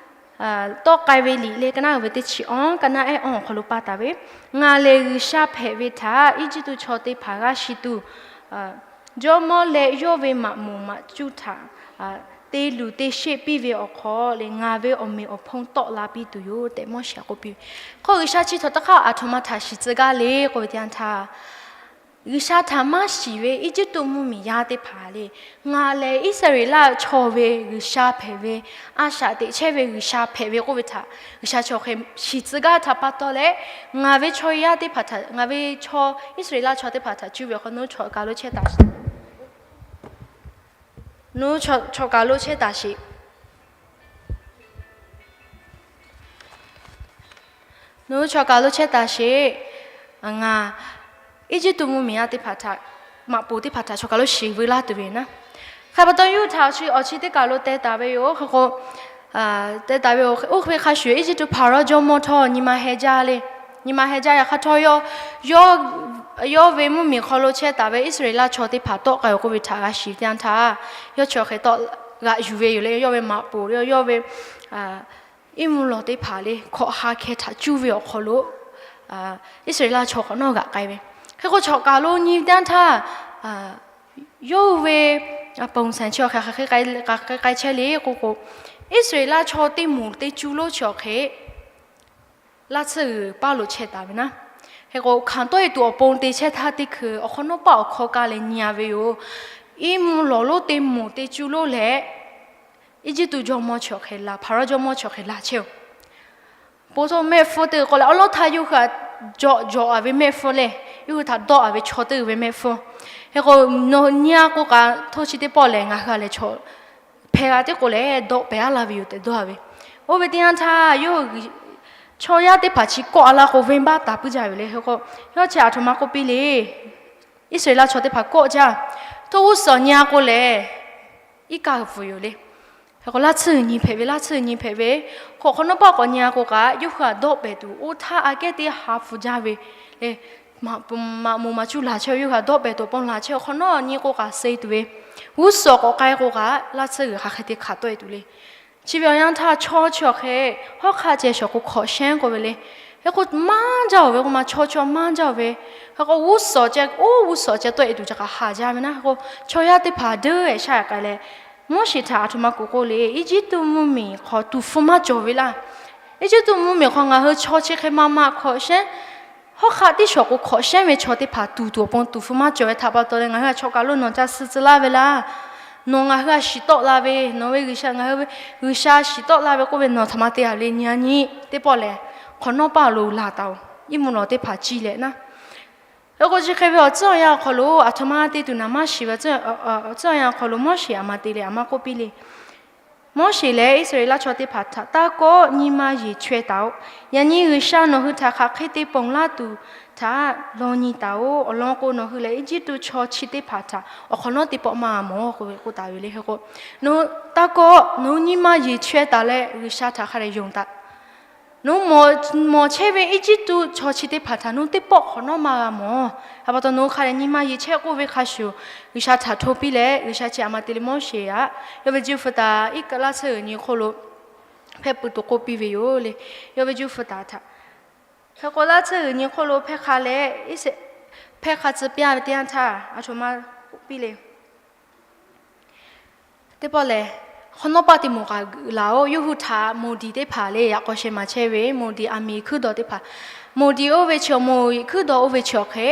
Tawˆ k'ai ve liꞈ leh ka naˆ uiˍ ve teˇ chi awˬ, ka naˆ ehˉ awˬ hk'aw lo paˇ taˍ ve, Ngaˬ lehˬ G'uiˬsha hpehꞈ ve htaꞈ Eˇjiˇtuꞈ chaw teˇ hpaˍ g'aˇ shi tuˬ, jawˇmawˇ leh yawˇ ve maꞈ moˍ maꞈ cuˇ htaꞈ te luˬ te sheˆ piˇ ve awˬ hk'aw leh ngaˬ ve awˬ meꞈ awˬ hponˇ tawˆ la piˇ tuˬ yoˬ tehꞈ Moˉseˍ k'oˆ piˇ ve. Hk'o G'uiˬsha chi htaꞈ taˇ hk'aˇ aˬ htoꞈ ma htaꞈ shiˍ tcuh gaˇ le k'oˆ ve teˇ yanˇ htaˇ, G'uiˬsha htaꞈ maˇ shiˍ ve Eˇjiˇtuꞈ mvuhˇmiˬ yaˇ teˇ hpaˍ le, ngaˬ lehˬ Iˉsaˍreˍlaˆ chaw ve G'uiˬsha hpehꞈ ve, a shaꞈ teꞈ chehˇ ve G'uiˬsha hpehꞈ ve k'oˆ ve htaꞈ G'uiˬsha chi awˬ hk'e shiˍ tcuh gaˇ htaꞈ pa taw leh, ngaˬ ve chaw yaˇ teˇ hpaˍ htaꞈ, ngaˬ ve chaw Iˉsaˍreˍlaˆ chaw teˇ hpaˍ htaꞈ cuˇ ve awˬ hk'aw nawˬ hui chawꞈ kaˬ lo chehˇ taˍ sheˍ. Nawˬ hui chawꞈ kaˬ lo chehˇ taˍ sheˍ. Nawˬ hui chawꞈ kaˬ lo chehˇ taˍ sheˍ. Ngaˬ Eˇjiˇtuꞈ mvuhˇmiˬ yaˇ teˇ hpaˍ htaꞈ, maꞈ poˍ teˇ hpaˍ htaꞈ chawꞈ kaˬ lo shiˍ veu laˇ tuˬ ve naˉ. Hk'e pa taw yawˇ hui htaꞈ awˬ chi teˇ kaˬ lo teh taˍ ve yoˬ. Hk'e k'o, teh taˍ ve yoˬ. Oˇ hk'e hk'a shuˍ Eˇjiˇtuꞈ Hpaˍrawˇ jawˇmawˇ htawˇ nyi ma heh jaˇ le. Nyi ma heh jaˇ. Yaꞈ hk'aˇ htawˇ yawˇ, yawˇ ve mvuhˇmiˬ hk'aw lo chehˇ taˍ ve Iˉsaˍreˍlaˆ chaw teˇ hpaˍ tawˆ k'ai-oˬ k'oˆ ve htaꞈ g'a shiˍ ve teˇ yanˇ htaˇ, yawˇ chi awˬ hk'e tawˆ g'aꞈ yuˬ ve yoˬ le. Yawˇ ve maꞈ poˍ, yawˇ ve iˉ mvuhˇ lawˬ teˇ hpaˍ le hkawꞈ ha hkeh htaꞈ cuˇ ve awˬ hk'aw lo Iˉsaˍreˍlaˆ chaw hk'awꞈ nawˉ g'aꞈ k'ai ve. Hk'e k'o chawꞈ kaˬ lo nyi ve teˇ yanˇ htaˇ, yawˇ hui ve ponˬ saˍ chi awˬ hk'e hk'aˬ hk'e k'ai chehˇ le k'oˆ k'o, Iˉsaˍreˍlaˆ chaw teˇ moˍ teˇ cuˇ lonˉ chi awˬ hk'e laˇ tsuhˇ g'uiˬ paˇ lo chehˇ taˍ ve naˉ. Hk'e k'o hkanˍ tawˆ e tuˬ awˬ pon te chehˇ htaˇ teˇ hkui awˬ hk'awꞈ nawˉ paˆ awˬ hkawˇ kaˇ leh nyi-a ve yoˬ. Iˉ mvuhˇ lawˬ lonˉ teˇ moˍ teˇ cuˇ lonˉ leh Eˇjiˇtuꞈ jawˇmawˇ chi awˬ hk'e laˬ, Hpaˍrawˇ jawˇmawˇ chi awˬ hk'e laˬ chehˇ-oˬ. Pon htawˇ mehˆ hpfuhˇ teˇ g'uiˬ k'o leh awˉ lawˉ htaˇ yawˇ hui htaꞈ jawꞈ jawꞈ-a ve mehˆ hpfuhˇ le, yawˇ hui htaꞈ dawˆ-a ve chaw teˇ g'uiˬ ve mehˆ hpfuhˇ. Hk'e k'o, nawˬ nyi-a k'o kaꞈ htoˇ chi teˇ pawˆ lehˬ ngaˬ hui-a lehˬ chaw hpehꞈ g'a tiˉ k'o lehˬ dawˆ pehˍ-a laˇ ve yoˬ tehꞈ dawˇ-a ve. Oˇ ve teˇ yanˇ htaˇ yawˇ hui chaw yaˇ teˇ hpaˍ chi kawˆ-a laˇ k'o venˇbaˆ taˍ puiˉ jaˇ ve le. Hk'e k'o, yawˇ chi aˬ htoꞈ ma k'oˆ piˇ le. Iˉsaˍreˍlaˆ chaw teˇ hpaˍ kawˆ jaˇ. Htoˇ g'uˇ suhˍ nyi-a k'o lehˬ, iˉ kaˆ vuiˬ yoˬ le. Hk'e k'o laˇ tsuhˇ g'uiˬ nyi hpehꞈ ve, laˇ tsuhˇ g'uiˬ nyi hpehꞈ ve, hk'awꞈ hk'awꞈ nawˉ paˆ k'awꞈ nyi-a k'o kaꞈ yawˇ hui htaꞈ dawˆ pehˍ tuˬ oˇ htaˇ aꞈ kehˉ teˇ ha hpu jaˇ ve le. Maꞈ moˍ maꞈ cuˇ laˬ chehˇ ve, yawˇ hui htaꞈ dawˆ pehˍ tuˬ awˬ pon laˬ chehˇ ve hk'awꞈ nawˉ nyi k'o kaꞈ suh tuˬ ve, g'uˇ suhˍ k'awꞈ k'ai k'o kaꞈ laˇ tsuhˇ g'uiˬ hk'aˬ hk'e te hk'aˬ tawˆ e tuˬ le. Chi ve awˬ yanˇ htaˇ chaw chi awˬ hk'e hawˉ hk'aˆ ceh shawˍ k'o hkawꞈ shehnˉ k'oˆ ve le. Hk'e k'o maˇ jaˇ-oˬ ve k'o ma chaw chaw maˇ jaˇ-oˬ ve. Hk'e k'o g'uˇ suhˍ ceh, oˇ g'uˇ suhˍ ceh tawˆ e tuˬ ca kaꞈ haˍ jaˇ ve naˉ. Hk'e k'o chaw yaˇ teˇ hpaˍ deˇ-e shaˉ k'ai leh, Moˉseˍ htaꞈ aˬ htoꞈ ma k'oˆ k'oˆ le, Eˇjiˇtuꞈ mvuhˇmiˬ hk'aw tuˍ hpfuh maˇ cawˬ ve laˇ. Eˇjiˇtuꞈ mvuhˇmiˬ hk'aw ngaˬ hui chaw chi hk'e ma ma hkawꞈ shehnˉ, hawˉ hk'aˆ tiˉ shawˍ k'o hkawꞈ shehnˉ ve chaw teˇ hpaˍ tuˍ tuˬ awˬ pon tuˍ hpfuh maˇ cawˬ ve htaꞈ pa taw leh ngaˬ hui htaꞈ chawꞈ kaˬ lo nawˬ ca suh tcuh laˇ ve laˇ. Nawˬ ngaˬ hui htaꞈ shiˍ tawˆ la ve, nawˬ ve G'uiˬsha, ngaˬ hui ve G'uiˬsha shiˍ tawˆ la ve k'oˆ ve nawˬ htaꞈ ma te-a le nyi-a nyi teˇ pawˆ lehˬ, hk'awꞈ nawˉ paˆ lo laˬ taˍ-oˬ. Iˉ mvuhˇ lawˬ teˇ hpaˍ ciˇ leh naˉ. Hk'e k'o chi hk'e ve awˬ tcuhˉ awˬ yanˇ awˬ hk'aw lo aˬ htoꞈ ma te tuˬ naˬ maˇ shiˍ ve awˬ tcuhˉ awˬ yanˇ awˬ hk'aw lo Moˉseˍ aˬ ma te le, aˬ ma k'oˆ piˇ le. Moˉseˍ lehˬ Iˉsaˍreˍlaˆ chaw teˇ hpaˍ htaꞈ, Taˇ kawˆ, nyi ma yeˬ chaweh taˍ-oꞈ. Yaꞈ nyi G'uiˬsha nawˬ hui htaꞈ hk'aˬ hk'e te ponˬ laˇ tuˬ htaꞈ law nyi taˍ-oꞈ. Awˬ lawn k'o, nawˬ hui lehˬ Eˇjiˇtuꞈ chaw chi teˇ hpaˍ htaꞈ awˬ hk'awꞈ nawˉ teˇ pawˆ maˇ g'a mawˬ k'oˆ ve k'oˆ taˍ ve le. Hk'e k'o, nawˬ hui taˇ kawˆ, nawˬ hui nyi ma yeˬ chaweh taˍ leh G'uiˬsha htaꞈ hk'a dehꞈ yonˍ taˍ. Nawˬ hui mawˬ, mawˬ chehˇ ve Eˇjiˇtuꞈ chaw chi teˇ hpaˍ htaꞈ nawˬ hui teˇ pawˆ hk'awꞈ nawˉ maˇ g'a mawˬ. Hk'e pa taw nawˬ hui hk'a dehꞈ nyi ma yeˬ chehˇ k'oˆ ve hk'a shuˍ, G'uiˬsha htaꞈ hto piˇ leh G'uiˬsha chi aˬ ma te le Moˉseˍ aꞈ, yawˇ ve juˇ hpu taˍ iˉ kaˆ laˇ tsuhˇ g'uiˬ nyi hk'oˆ lo hpehˇ pui tuˬ k'oˆ piˇ ve yoˬ le. Yawˇ ve juˇ hpu taˍ htaꞈ hk'e k'o laˇ tsuhˇ g'uiˬ nyi hk'oˆ lo hpehˇ hk'a leh, hpehˇ hk'a tcuh piˇ-a ve teˇ yanˇ htaˇ aˬ htoꞈ ma k'oˆ piˇ le. Teˇ pawˆ lehˬ, hk'awꞈ nawˉ paˆ te moˍ kaꞈ laˬ-oꞈ. Yawˇ hui htaꞈ moˍ diˍ teˇ hpaˍ le, yaꞈ k'aw sheh maˍ chehˇ ve moˍ diˍ aˬ miˍ hkuiˉ dawˬ teˇ hpaˍ, moˍ diˍ oˇ ve chi awˬ moˍ hkuiˉ dawˬ oˇ ve chi awˬ hk'e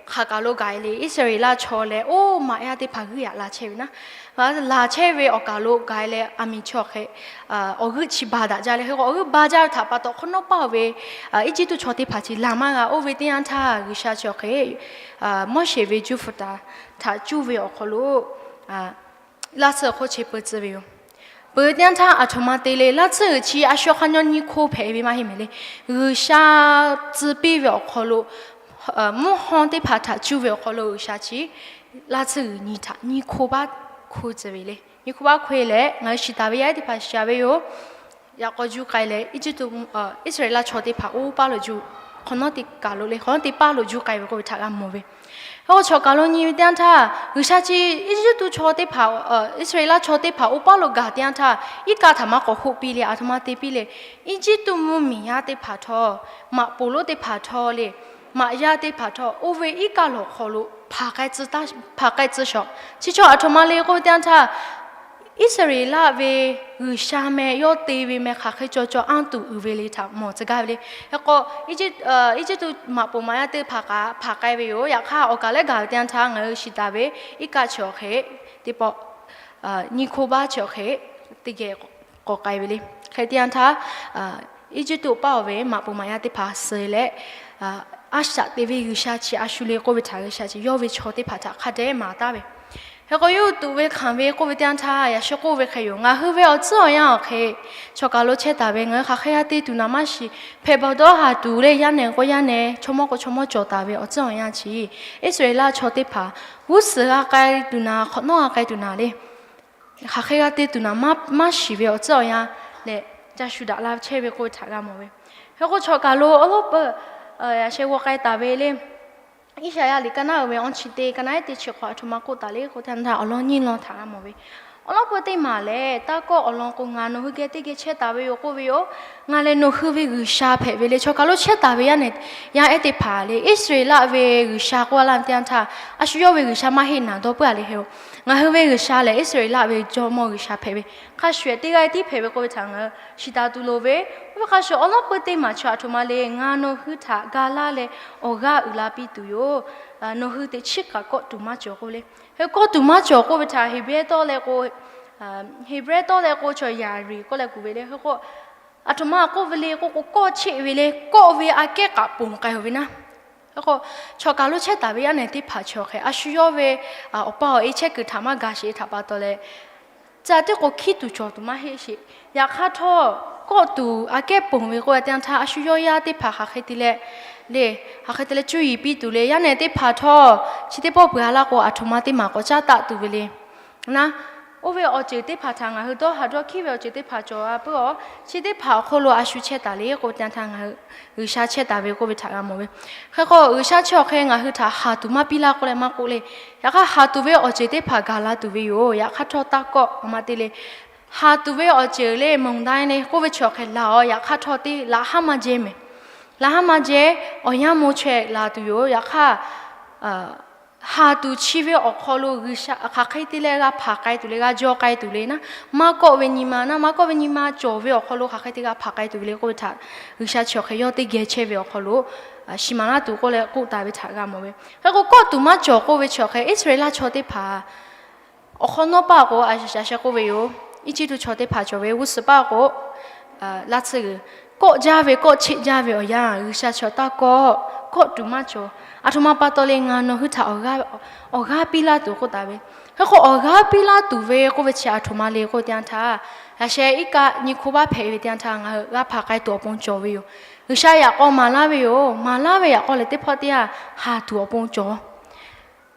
hk'aˬ kaˬ lo gaˬ-e le, Iˉsaˍreˍlaˆ chaw leh oˇ maꞈ yaˇ teˇ hpaˍ g'uiˇ yaꞈ la chehˇ ve naˉ. Laˬ chehˇ ve awˬ kaˬ lo gaˬ-e leh aˬ miˍ chi awˬ hk'e awˬ g'euˆ chi ba daꞈ jaˇ le. Hk'e k'o awˬ g'euˆ ba jaˇ ve htaꞈ pa taw hk'awꞈ nawˉ paˆ ve Eˇjiˇtuꞈ chaw teˇ hpaˍ chi laˬ maˇ g'a. Oˇ ve teˇ yanˇ htaˇ G'uiˬsha chi awˬ hk'e Moˉseˍ ve juˇ hpu taˍ htaꞈ cuˇ ve awˬ hk'aw lo laˇ tsuhˇ hk'oˆ chi peu tcuh ve yoˬ. Peu teˇ yanˇ htaˇ aˬ htoꞈ ma te le, laˇ tsuhˇ g'uiˬ chi a shu hk'a nyi hk'o hpehꞈ ve maˇ heˆ mehˍ le. G'uiˬsha tcuh piˇ ve awˬ hk'aw lo mvuhˇ hawˇ teˇ hpaˍ htaꞈ cuˇ ve awˬ hk'aw lo G'uiˬsha chi laˇ tsuhˇ g'uiˬ nyi htaꞈ nyi hk'o baˆ hk'oˆ tcuh ve le. Nyi hk'o baˆ hk'oˆ leh ngaˬ hui shiˍ taˍ ve yaˇ ehˉ teˇ hpaˍ shiˍ ve yoˬ. Yaꞈ k'aw juˇ k'ai leh Eˇjiˇtuꞈ, Iˉsaˍreˍlaˆ chaw teˇ hpaˍ oˇ paˇ lo juˇ, hk'awꞈ nawˉ teˇ kaˬ lo le, hk'awꞈ nawˉ teˇ paˇ lo juˇ k'ai ve k'oˆ ve htaꞈ g'a mawˬ ve. Hk'e k'o chaw kaˬ lo nyi ve teˇ yanˇ htaˇ G'uiˬsha chi Eˇjiˇtuꞈ chaw teˇ hpaˍ, Iˉsaˍreˍlaˆ chaw teˇ hpaˍ oˇ paˇ lo gaˬ teˇ yanˇ htaˇ iˉ kaˆ htaꞈ maˇ k'awꞈ hoˆ piˇ le, aˬ htoꞈ ma te piˇ le. Eˇjiˇtuꞈ mvuhˇmiˬ yaˇ teˇ hpaˍ htawˇ, maꞈ poˍ lonˉ teˇ hpaˍ htawˇ le, maꞈ yaˇ teˇ hpaˍ htawˇ oˇ ve iˉ kaˆ lawˬ hk'aw lo hpaˍ k'ai tcuh shawˍ. Chi chaw aˬ htoꞈ ma le k'oˆ ve teˇ yanˇ htaˇ Iˉsaˍreˍlaˆ ve G'uiˬsha meh yawˇ te ve meh hk'aˬ hk'e cawˬ cawˬ anˇ tuˬ uiˍ ve le htaꞈ mawˬ tcuh gaˇ ve le. Hk'e k'o, Eˇjiˇtuꞈ maꞈ poˍ maꞈ yaˇ teˇ hpaˍ kaꞈ hpanˍ k'ai ve yoˬ. Yaꞈ hk'aˇ, awˬ kaˍ leh gaˬ ve teˇ yanˇ htaˇ ngaˬ hui shiˍ taˍ ve iˉ kaˆ chi awˬ hk'e teˇ pawˆ, nyiˇ hkoˇ baˆ chi awˬ hk'e teˇ geh k'awꞈ k'ai ve le. Hk'e teˇ yanˇ htaˇ, Eˇjiˇtuꞈ paˆ oˇ ve maꞈ poˍ maꞈ yaˇ teˇ hpaˍ suh leh, a shaꞈ teꞈ ve G'uiˬsha chi a shu le k'oˆ ve htaꞈ G'uiˬsha chi yawˇ ve chaw teˇ hpaˍ htaꞈ hk'a dehꞈ maˍ taˍ ve. Hk'e k'o, yawˇ hui tuꞈ ve hkanˍ ve k'oˆ ve teˇ yanˇ htaˇ, yaꞈ sheh k'oˆ ve hk'e yoˬ. Ngaˬ hui ve awˬ tcuhˉ awˬ yanˇ awˬ hk'e, chaw kaˬ lo chehˇ taˍ ve ngaˬ hui hk'aˬ hk'e g'a te tuˬ naˍ maˇ shiˍ. Hpehꞈ bawˬ dawˇ haˍ tuˬ le, yaˇ nehˬ k'o yaˇ nehˬ, chaw mawˇ k'o chaw mawˇ cawˬ taˍ ve awˬ tcuhˉ awˬ yanˇ chi, Iˉsaˍreˍlaˆ chaw teˇ hpaˍ g'uˇ suhˍ g'a k'ai tuˬ naˍ, hk'awꞈ nawˉ g'a k'ai tuˬ naˍ le, hk'aˬ hk'e g'a te tuˬ naˍ maˇ shiˍ ve awˬ tcuhˉ awˬ yanˇ lehˬ, ca shu daꞈ la chehˇ ve k'oˆ ve htaꞈ g'a mawˬ ve. Hk'e k'o, chaw kaˬ lo awˬ lawn peuˬ, yaꞈ sheh g'aw k'ai taˍ ve le. Iˉsaˍyaˆ liꞈ kaˇ naˉ uiˍ ve awˬ chi teˇ kaˇ naˉ ehˉ teˇ chi hk'awꞈ aˬ htoꞈ ma k'oˆ taˍ le k'oˆ ve teˇ yanˇ htaˇ, awˬ lawn nyiˇ lawn htaꞈ g'a mawˬ ve. Awˬ lawn peuˬ teˇ maˬ lehˬ, taˇ kawˆ awˬ lawn k'o, ngaˬ nawˬ hui geh teˇ geh chehˇ taˍ ve yoˬ k'oˆ ve yoˬ. Ngaˬ lehˬ nawˬ hui ve G'uiˬsha hpehꞈ ve le. Chaw kaˬ lo chehˇ taˍ ve yaˇ nehˬ yaˇ ehˉ teˇ hpaˍ le, Iˉsaˍreˍlaˆ ve G'uiˬsha k'oˆ laˇ ve teˇ yanˇ htaˇ, a shu yawˇ ve G'uiˬsha maˇ heˆ naˍ dawˇ puiˉ a le hk'e-o. Ngaˬ hui ve G'uiˬsha lehˬ Iˉsaˍreˍlaˆ ve Jawˇmawˇ G'uiˬsha hpehꞈ ve, hk'a shuˍ ehˍ teˇ g'aˇ tiˉ hpehꞈ ve k'oˆ ve htaꞈ ngaˬ hui shiˍ taˍ tuˬ loˍ ve. Oˇ ve hk'a shuˍ, awˬ lawn peuˬ teˇ maˬ chi aˬ htoꞈ ma le, ngaˬ nawˬ hui htaꞈ ga laˇ leh awˬ g'aˇ uiˍ la piˇ tuˬ yoˬ. Nawˬ hui teꞈ chiˉ kaꞈ kawˆ tuˬ maˇ cawˬ k'oˆ le. Hk'e kawˆ tuˬ maˇ cawˬ k'oˆ ve htaꞈ Heˍbrehˇ tawˇ leh k'o, Heˍbrehˇ tawˇ leh k'o chaw yaˍriˍ k'oˆ leh kuˬ ve le. Hk'e k'o, aˬ htoꞈ ma k'oˆ ve le k'oˆ k'o, kawˆ cheˆ ve le, kawˆ ve aꞈ kehˉ k'aꞈ ponˬ k'ai-oˬ ve naˉ. Hk'e k'o, chaw kaˬ lo chehˇ taˍ ve yaˇ nehˬ teˇ hpaˍ chi awˬ hk'e a shu yawˇ ve awˬ pa awˬ e chehˇ kuiˬ htaꞈ maˇ ga sheˍ htaꞈ pa taw leh, ca tiˉ k'o hkiˉ tuˬ cawˬ tuˬ maˇ heˆ sheˍ. Yaꞈ hk'aˇ htawˇ, kawˆ tuˬ aꞈ kehˉ ponˬ ve k'oˆ ve teˇ yanˇ htaˇ, a shu yawˇ yaˇ teˇ hpaˍ hk'aˬ hk'e te leh, le, hk'aˬ hk'e te leh cuˇ yiˍ piˇ tuˬ le. Yaˇ nehˬ teˇ hpaˍ htawˇ, chi teˇ pawˆ peuˬ a laˇ k'o, aˬ htoꞈ ma teˇ maˬ k'awꞈ caˉ taˆ tuˬ ve le. Naˉ, oˇ ve awˬ ceuˬ teˇ hpaˍ htaꞈ ngaˬ hui dawˇ haˍ dawˇ hkiˉ ve awˬ ceuˬ teˇ hpaˍ cawˬ a puiˉ-aˬ. Chi teˇ hpaˍ awˬ hk'oˆ lo a shu chehˇ taˍ le k'oˆ ve teˇ yanˇ htaˇ, ngaˬ hui G'uiˬsha chehˇ taˍ ve k'oˆ ve htaꞈ g'a mawˬ ve. Hk'e k'o, G'uiˬsha chi awˬ hk'e ngaˬ hui htaꞈ haˍ tuˬ maˇ piˇ laˇ k'oˆ leh maˇ k'oˆ le. Yaꞈ hk'aˇ, haˍ tuˬ ve awˬ ceuˬ teˇ hpaˍ gaˬ la tuˬ ve yoˬ. Yaꞈ hk'aˇ htawˇ, taˇ kawˆ a ma te le. Haˍ tuˬ ve awˬ ceuˬ le, မုန်တိုင်း le k'oˆ ve chi awˬ hk'e laˬ-aˬ. Yaꞈ hk'aˇ htawˇ, teˇ laꞈ haˉ maˇ jehˇ mehˍ. Laꞈ haˉ maˇ jehˇ, awˬ yanˇ mvuh chaweh laˬ tuˬ yoˬ. Yaꞈ hk'aˇ, haˍ tuˬ chi ve awˬ hk'aw lo G'uiˬsha hk'aˬ hk'e te leh g'a hpanˍ k'ai tuˬ le, g'a jaw k'ai tuˬ le naˉ, maˇ kawˆ ve nyi ma naˉ, maˇ kawˆ ve nyi ma cawˬ ve awˬ hk'aw lo hk'aˬ hk'e te g'a hpanˍ k'ai tuˬ ve le k'oˆ ve htaꞈ G'uiˬsha chi awˬ hk'e yawˇ teˇ geh chehˇ ve awˬ hk'aw lo shiˍ maˍ laˇ tuˬ k'oˆ leh k'oˆ taˍ ve htaꞈ g'a mawˬ ve. Hk'e k'o, kawˆ tuˬ maˇ cawˬ k'oˆ ve chi awˬ hk'e Iˉsaˍreˍlaˆ chaw teˇ hpaˍ awˬ hk'awꞈ nawˉ paˆ k'o, a shaꞈ shaꞈ k'oˆ ve yoˬ. Eˇjiˇtuꞈ chaw teˇ hpaˍ cawˬ ve g'uˇ suhˍ paˆ k'o, laˇ tsuhˇ g'uiˬ kawˆ jaˇ ve, kawˆ cheˆ jaˇ ve awˬ yanˇ, G'uiˬsha chaw taˇ kawˆ, kawˆ tuˬ maˇ cawˬ. Aˬ htoꞈ ma pa taw le, ngaˬ nawˬ hui htaꞈ awˬ g'aˇ piˇ laˇ tuˬ k'oˆ taˍ ve. Hk'e k'o, awˬ g'aˇ piˇ laˇ tuˬ ve k'oˆ ve chi aˬ htoꞈ ma le k'oˆ ve teˇ yanˇ htaˇ, yaꞈ sheh iˉ kaˆ nyi hk'oˆ baˆ hpehꞈ ve teˇ yanˇ htaˇ ngaˬ hui g'a hpanˍ k'ai tuˬ awˬ pon cawˬ ve yoˬ. G'uiˬsha yaꞈ k'aw maˍ laˇ ve yoˬ. Maˍ laˇ ve yaꞈ k'aw lehˬ, teˇ hpawˇ teˇ yanˇ haˍ tuˬ awˬ pon cawˬ.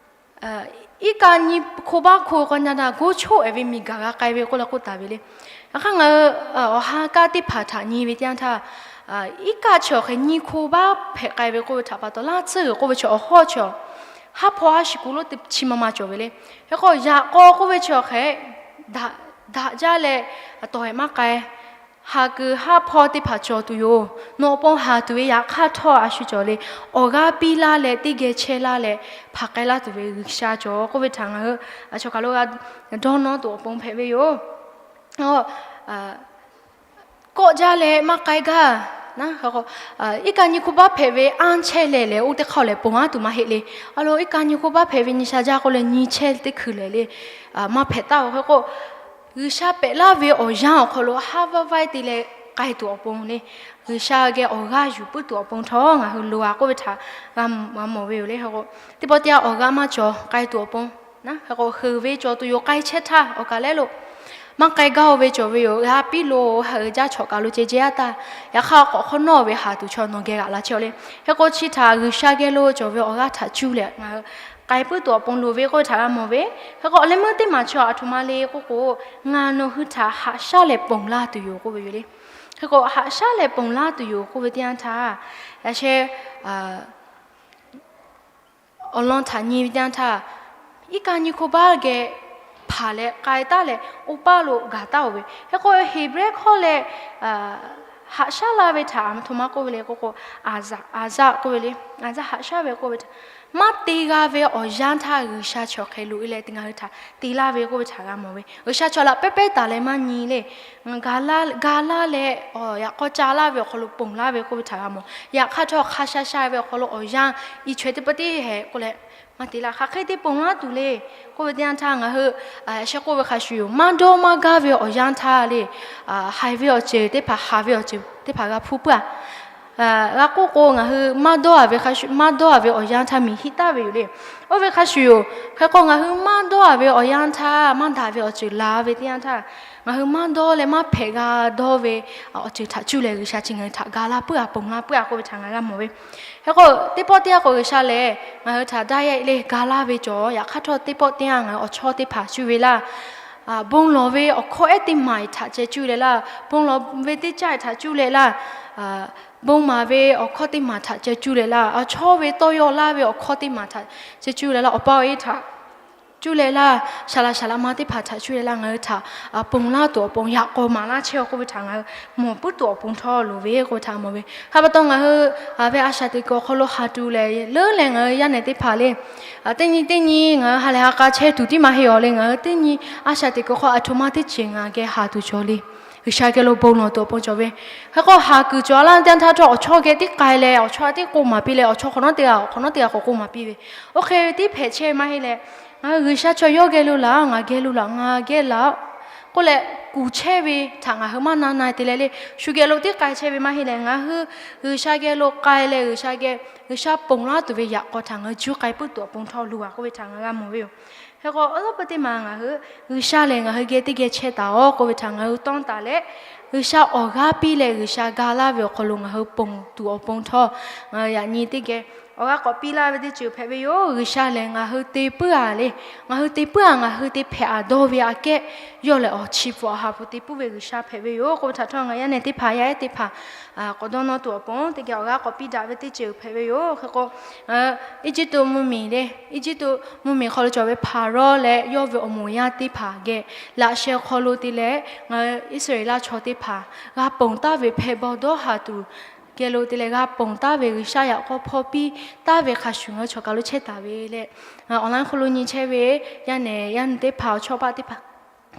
Iˉ kaˆ nyi hk'oˆ baˆ hk'oˆ ve k'o, nyi htaˇ goˇ choˆ-e ve miˬ gaˬ g'a k'ai ve k'oˆ leh k'oˆ taˍ ve le. Yaꞈ hk'aˇ ngaˬ hui awˬ ha kaˇ teˇ hpaˍ htaꞈ nyi ve teˇ yanˇ htaˇ, iˉ kaˆ chi awˬ hk'e nyi hk'oˆ baˆ hpehꞈ k'ai ve k'oˆ ve htaꞈ pa taw, laˇ tsuhˇ g'uiˬ k'oˆ ve chi awˬ hawˉ chi, haˉ hpawˇ haˉ shiˍ kuˬ lonˉ chi ma ma cawˬ ve le. Hk'e k'o, yaꞈ k'aw k'oˆ ve chi awˬ hk'e daꞈ jaˇ leh, tawˍ-e maˇ k'ai. Haˍ kuiˬ haˉ hpawˇ teˇ hpaˍ cawˬ tuˬ yoˬ. Nawˬ awˬ pon haˍ tuˬ ve yaꞈ hk'aˇ htawˇ a shu cawˬ le. Awˬ g'aˇ piˇ laˇ leh teˇ geh chehˇ laˇ leh hpanˍ k'ai laˇ tuˬ ve G'uiˬsha cawˬ k'oˆ ve htaꞈ ngaˬ hui chaw kaˬ lo g'a dawˇ nawˇ tuˬ awˬ pon hpehꞈ ve yoˬ. Kawˆ jaˇ leh maˇ k'ai gaˇ. Iˉ kaˆ nyi hk'oˆ baˆ hpehꞈ ve anˇ chehˇ leh lehˬ, oˇ teˇ hk'aˇ lehˬ ponˬ aˉ tuˬ maˇ heˆ le. A lo, iˉ kaˆ nyi hk'oˆ baˆ hpehꞈ ve nyi sha jaˇ k'oˆ leh nyi chehˇ teˇ hkui lehˬ le, maˇ hpehꞈ taˉ-oˬ. Hk'e k'o, G'uiˬsha pehꞈ laˇ ve awˬ yanˇ awˬ hk'aw lo haˉ vaˇ vaiˇ te leh k'ai tuˬ awˬ pon le, G'uiˬsha geh awˬ g'aˇ yuˬ puiˉ tuˬ awˬ pon htawˇ ngaˬ hui loꞈ-a k'oˆ ve htaꞈ g'a mawˬ ve yoˬ le. Hk'e k'o, teˇ pawˆ teˇ yanˇ awˬ g'aˇ maˇ cawˬ k'ai tuˬ awˬ pon, hk'e k'o, heuˬ ve cawˬ tuˬ yoˬ k'ai chehˇ htaˇ awˬ kaˬ lehˉ lo maˇ k'ai gaˇ-o ve cawˬ ve yoˬ. G'a piˇ loˬ, ha uiˍ jaˇ chaw kaˬ lo ceh jehˇ-a taˇ. Yaꞈ hk'aˇ, k'awꞈ hk'awꞈ nawˉ ve haˍ tuˬ chaw nawˬ geh g'aꞈ la chehˇ-oˬ le. Hk'e k'o, chi htaꞈ G'uiˬsha geh lo cawˬ ve awˬ g'aˇ htaꞈ cuˇ leh ngaˬ hui k'ai puiˉ tuˬ awˬ pon loˍ ve k'oˆ ve htaꞈ g'a mawˬ ve. Hk'e k'o, awˬ leh meuˇ teˇ maˬ chaw aˬ htoꞈ ma le k'oˆ k'o, ngaˬ nawˬ hui htaꞈ haꞈ shaˉ leh ponˬ laˇ tuˬ yoˬ k'oˆ ve yoˬ le. Hk'e k'o, haꞈ shaˉ leh ponˬ laˇ tuˬ yoˬ k'oˆ ve teˇ yanˇ htaˇ, yaꞈ sheh awˬ lawn htaꞈ nyi ve teˇ yanˇ htaˇ, iˉ kaˆ nyi hk'oˆ baˆ geh hpanˍ leh k'ai taˉ leh, oˇ paˇ lo gaˬ taˉ-oˬ ve. Hk'e k'o, Heˍbrehˇ hkawˇ leh Haꞈ shaˉ laˇ ve htaꞈ aˬ htoꞈ ma k'oˆ ve le k'o k'o, Aˍzaꞈ, Aˍzaꞈ k'oˆ ve le, Aˍzaꞈ haꞈ shaˉ ve k'oˆ ve htaꞈ, maˇ te g'a ve awˬ yanˇ htaˇ G'uiˬsha chaw hk'e loꞈ e leh te ngaˬ hui htaꞈ te laˇ ve k'oˆ ve htaꞈ g'a mawˬ ve. G'uiˬsha chaw laꞈ pehˉ pehˉ taˍ leh maˇ nyi le. Ga laˇ leh, yaꞈ k'aw ca laˇ ve awˬ hk'aw lo ponˬ laˇ ve k'oˆ ve htaꞈ g'a mawˬ. Yaꞈ hk'aˇ htawˇ hk'a sha sha ve awˬ hk'aw lo awˬ yanˇ i chaweh teˇ pawˆ teˇ hehˍ k'oˆ leh, maˇ te laˇ. Hk'aˬ hk'e te ponˬ laˇ tuˬ le k'oˆ ve teˇ yanˇ htaˇ ngaˬ hui a sheh k'oˆ ve hk'a shuˍ yoˬ, maˇ dawˇ maˇ gaˇ ve awˬ yanˇ htaˇ le, haiˬ ve awˬ ceuˬ teˇ hpaˍ, haˍ ve awˬ ceuˬ teˇ hpaˍ g'a hpuˇ puiˉ a. G'a k'oˆ k'o, ngaˬ hui maˇ dawˇ a ve hk'a shuˍ, maˇ dawˇ a ve awˬ yanˇ htaˇ miˬ hiˆ taˍ ve yoˬ le. Oˇ ve hk'a shuˍ yoˬ, hk'e k'o ngaˬ hui maˇ dawˇ a ve awˬ yanˇ htaˇ, maˇ daꞈ ve awˬ ceuˬ la ve teˇ yanˇ htaˇ, ngaˬ hui maˇ dawˇ leh maˇ hpehꞈ g'a dawˇ ve awˬ ceuˬ htaꞈ cuˇ leh G'uiˬsha chi ngaˬ hui htaꞈ ga laˇ puiˉ a, ponˬ laˇ puiˉ a k'oˆ ve htaꞈ ngaˬ g'a mawˬ ve. Hk'e k'o, teˇ pawˆ teˇ yanˇ k'o G'uiˬsha lehˬ ngaˬ hui htaꞈ daˇ yaˇ le ga laˇ ve cawˬ. Yaꞈ hk'aˇ htawˇ teˇ pawˆ teˇ yanˇ ngaˬ hui awˬ chawˇ teˇ hpaˍ cuˇ ve laˇ, bon lawˬ ve awˬ hkawˇ ehˉ teˇ maˬ htaꞈ ceh cuˇ leh laˇ, bon lawˬ ve teˇ caˆ htaꞈ cuˇ leh laˇ, bon maˍ ve awˬ hkawˇ teˇ maˬ htaꞈ ceh cuˇ leh laˇ, awˬ chawˇ ve tawˇ yaw laˇ ve awˬ hkawˇ teˇ maˬ htaꞈ ceh cuˇ leh laˇ, awˬ pa awˬ e htaꞈ cuˇ leh laˇ, shaˍ laꞈ shaˍ laꞈ ma teˇ hpaˍ htaꞈ cuˇ leh laˇ, ngaˬ hui htaꞈ ponˬ laˇ tuˬ awˬ pon, yaꞈ k'aw maˍ laˇ chehˇ k'oˆ ve htaꞈ ngaˬ hui mawˬ puiˉ tuˬ awˬ pon htawˇ loˍ ve k'oˆ ve htaꞈ mawˬ ve. Hk'a pa taw ngaˬ hui ve a shaꞈ teꞈ kuiˬ awˬ hk'aw lo haˍ tuˬ lehˬ, leuˉ leh ngaˬ hui yaˇ nehˬ teˇ hpaˍ le, teˇ nyi teˇ nyi ngaˬ hui ha lehˬ ha k'a chehˇ tuˬ tiˉ maˇ heˆ awˬ le, ngaˬ hui teˇ nyi a shaꞈ teꞈ kuiˬ hk'aw aˬ htoꞈ ma teˇ ceuˬ ngaˬ geh haˍ tuˬ cawˬ le. G'uiˬsha geh lo bon lawˬ tuˬ awˬ pon cawˬ ve. Hk'e k'o haˍ kuiˬ cawˬ laˇ teˇ yanˇ htaˇ htawˇ awˬ chawˇ geh tiˉ k'ai leh, awˬ chawˇ tiˉ k'oˆ maˍ piˇ leh, awˬ chawˇ hk'awꞈ nawˉ teˇ g'aˇ, hk'awꞈ nawˉ teˇ g'aˇ k'awꞈ k'oˆ maˍ piˇ ve. Oˇ hk'e ve tiˉ hpehꞈ chehˇ ve maˇ heˆ leh, ngaˬ hui G'uiˬsha chaw yawˇ geh lo laˬ, ngaˬ geh lo laˬ, ngaˬ geh laˬ k'oˆ leh kuˬ chehˇ ve htaꞈ ngaˬ hui maˇ na na te leh le, shu geh lo tiˉ k'ai chehˇ ve maˇ heˆ leh, ngaˬ hui G'uiˬsha geh lo k'ai leh G'uiˬsha geh, G'uiˬsha ponˬ laˇ tuˬ ve yaꞈ k'aw htaꞈ ngaˬ hui juˇ k'ai puiˉ tuˬ awˬ pon htawˇ loˍ a k'oˆ ve htaꞈ ngaˬ g'a mawˬ ve yoˬ. Hk'e k'o, awˉ lawˉ peu teˇ maˬ ngaˬ hui G'uiˬsha lehˬ ngaˬ hui geh teˇ geh chehˇ taˍ oˬ k'oˆ ve htaꞈ ngaˬ hui tawˇ taˍ leh, G'uiˬsha awˬ g'aˇ piˇ leh G'uiˬsha ga laˇ ve awˬ hk'aw lo ngaˬ hui ponˬ tuˬ awˬ pon htawˇ, ngaˬ hui yaꞈ nyi teˇ geh awˬ g'aˇ k'awꞈ piˇ laˇ ve teˇ ceuˬ hpehꞈ ve yoˬ. G'uiˬsha lehˬ ngaˬ hui te puiˉ a le, ngaˬ hui te puiˉ a, ngaˬ hui te hpehꞈ a dawˇ ve aꞈ kehˉ, yawˇ lehˬ awˬ chi pfuhˍ awˬ ha hpu te puiˉ ve G'uiˬsha hpehꞈ ve yoˬ k'oˆ ve htaꞈ htawˇ ngaˬ yaˇ nehˬ teˇ hpaˍ yaˇ ehˉ teˇ hpaˍ k'awꞈ dawˇ nawˇ tuˬ awˬ pon teˇ geh awˬ g'aˇ k'awꞈ piˇ daꞈ ve teˇ ceuˬ hpehꞈ ve yoˬ. Hk'e k'o, Eˇjiˇtuꞈ mvuhˇmiˬ le, Eˇjiˇtuꞈ mvuhˇmiˬ hk'aw lo cawˬ ve Hpaˍrawˇ leh yawˇ ve awˬ moˍ yaˇ teˇ hpaˍ geh laꞈ sheh hk'aw lo te leh, ngaˬ hui Iˉsaˍreˍlaˆ chaw teˇ hpaˍ g'a ponˬ taˍ ve hpehˇ baw dawˇ haˍ tuˬ geh lo te leh g'a ponˬ taˍ ve G'uiˬsha yaꞈ k'aw hpaw piˇ taˍ ve hk'a shuˍ ngaˬ hui chaw kaˬ lo chehˇ taˍ ve leh, awˬ laˇ hk'aw lo nyi chehˇ ve yaˇ nehˬ yaˇ nu teˇ hpaˍ awˬ chawˇ paˆ teˇ hpaˍ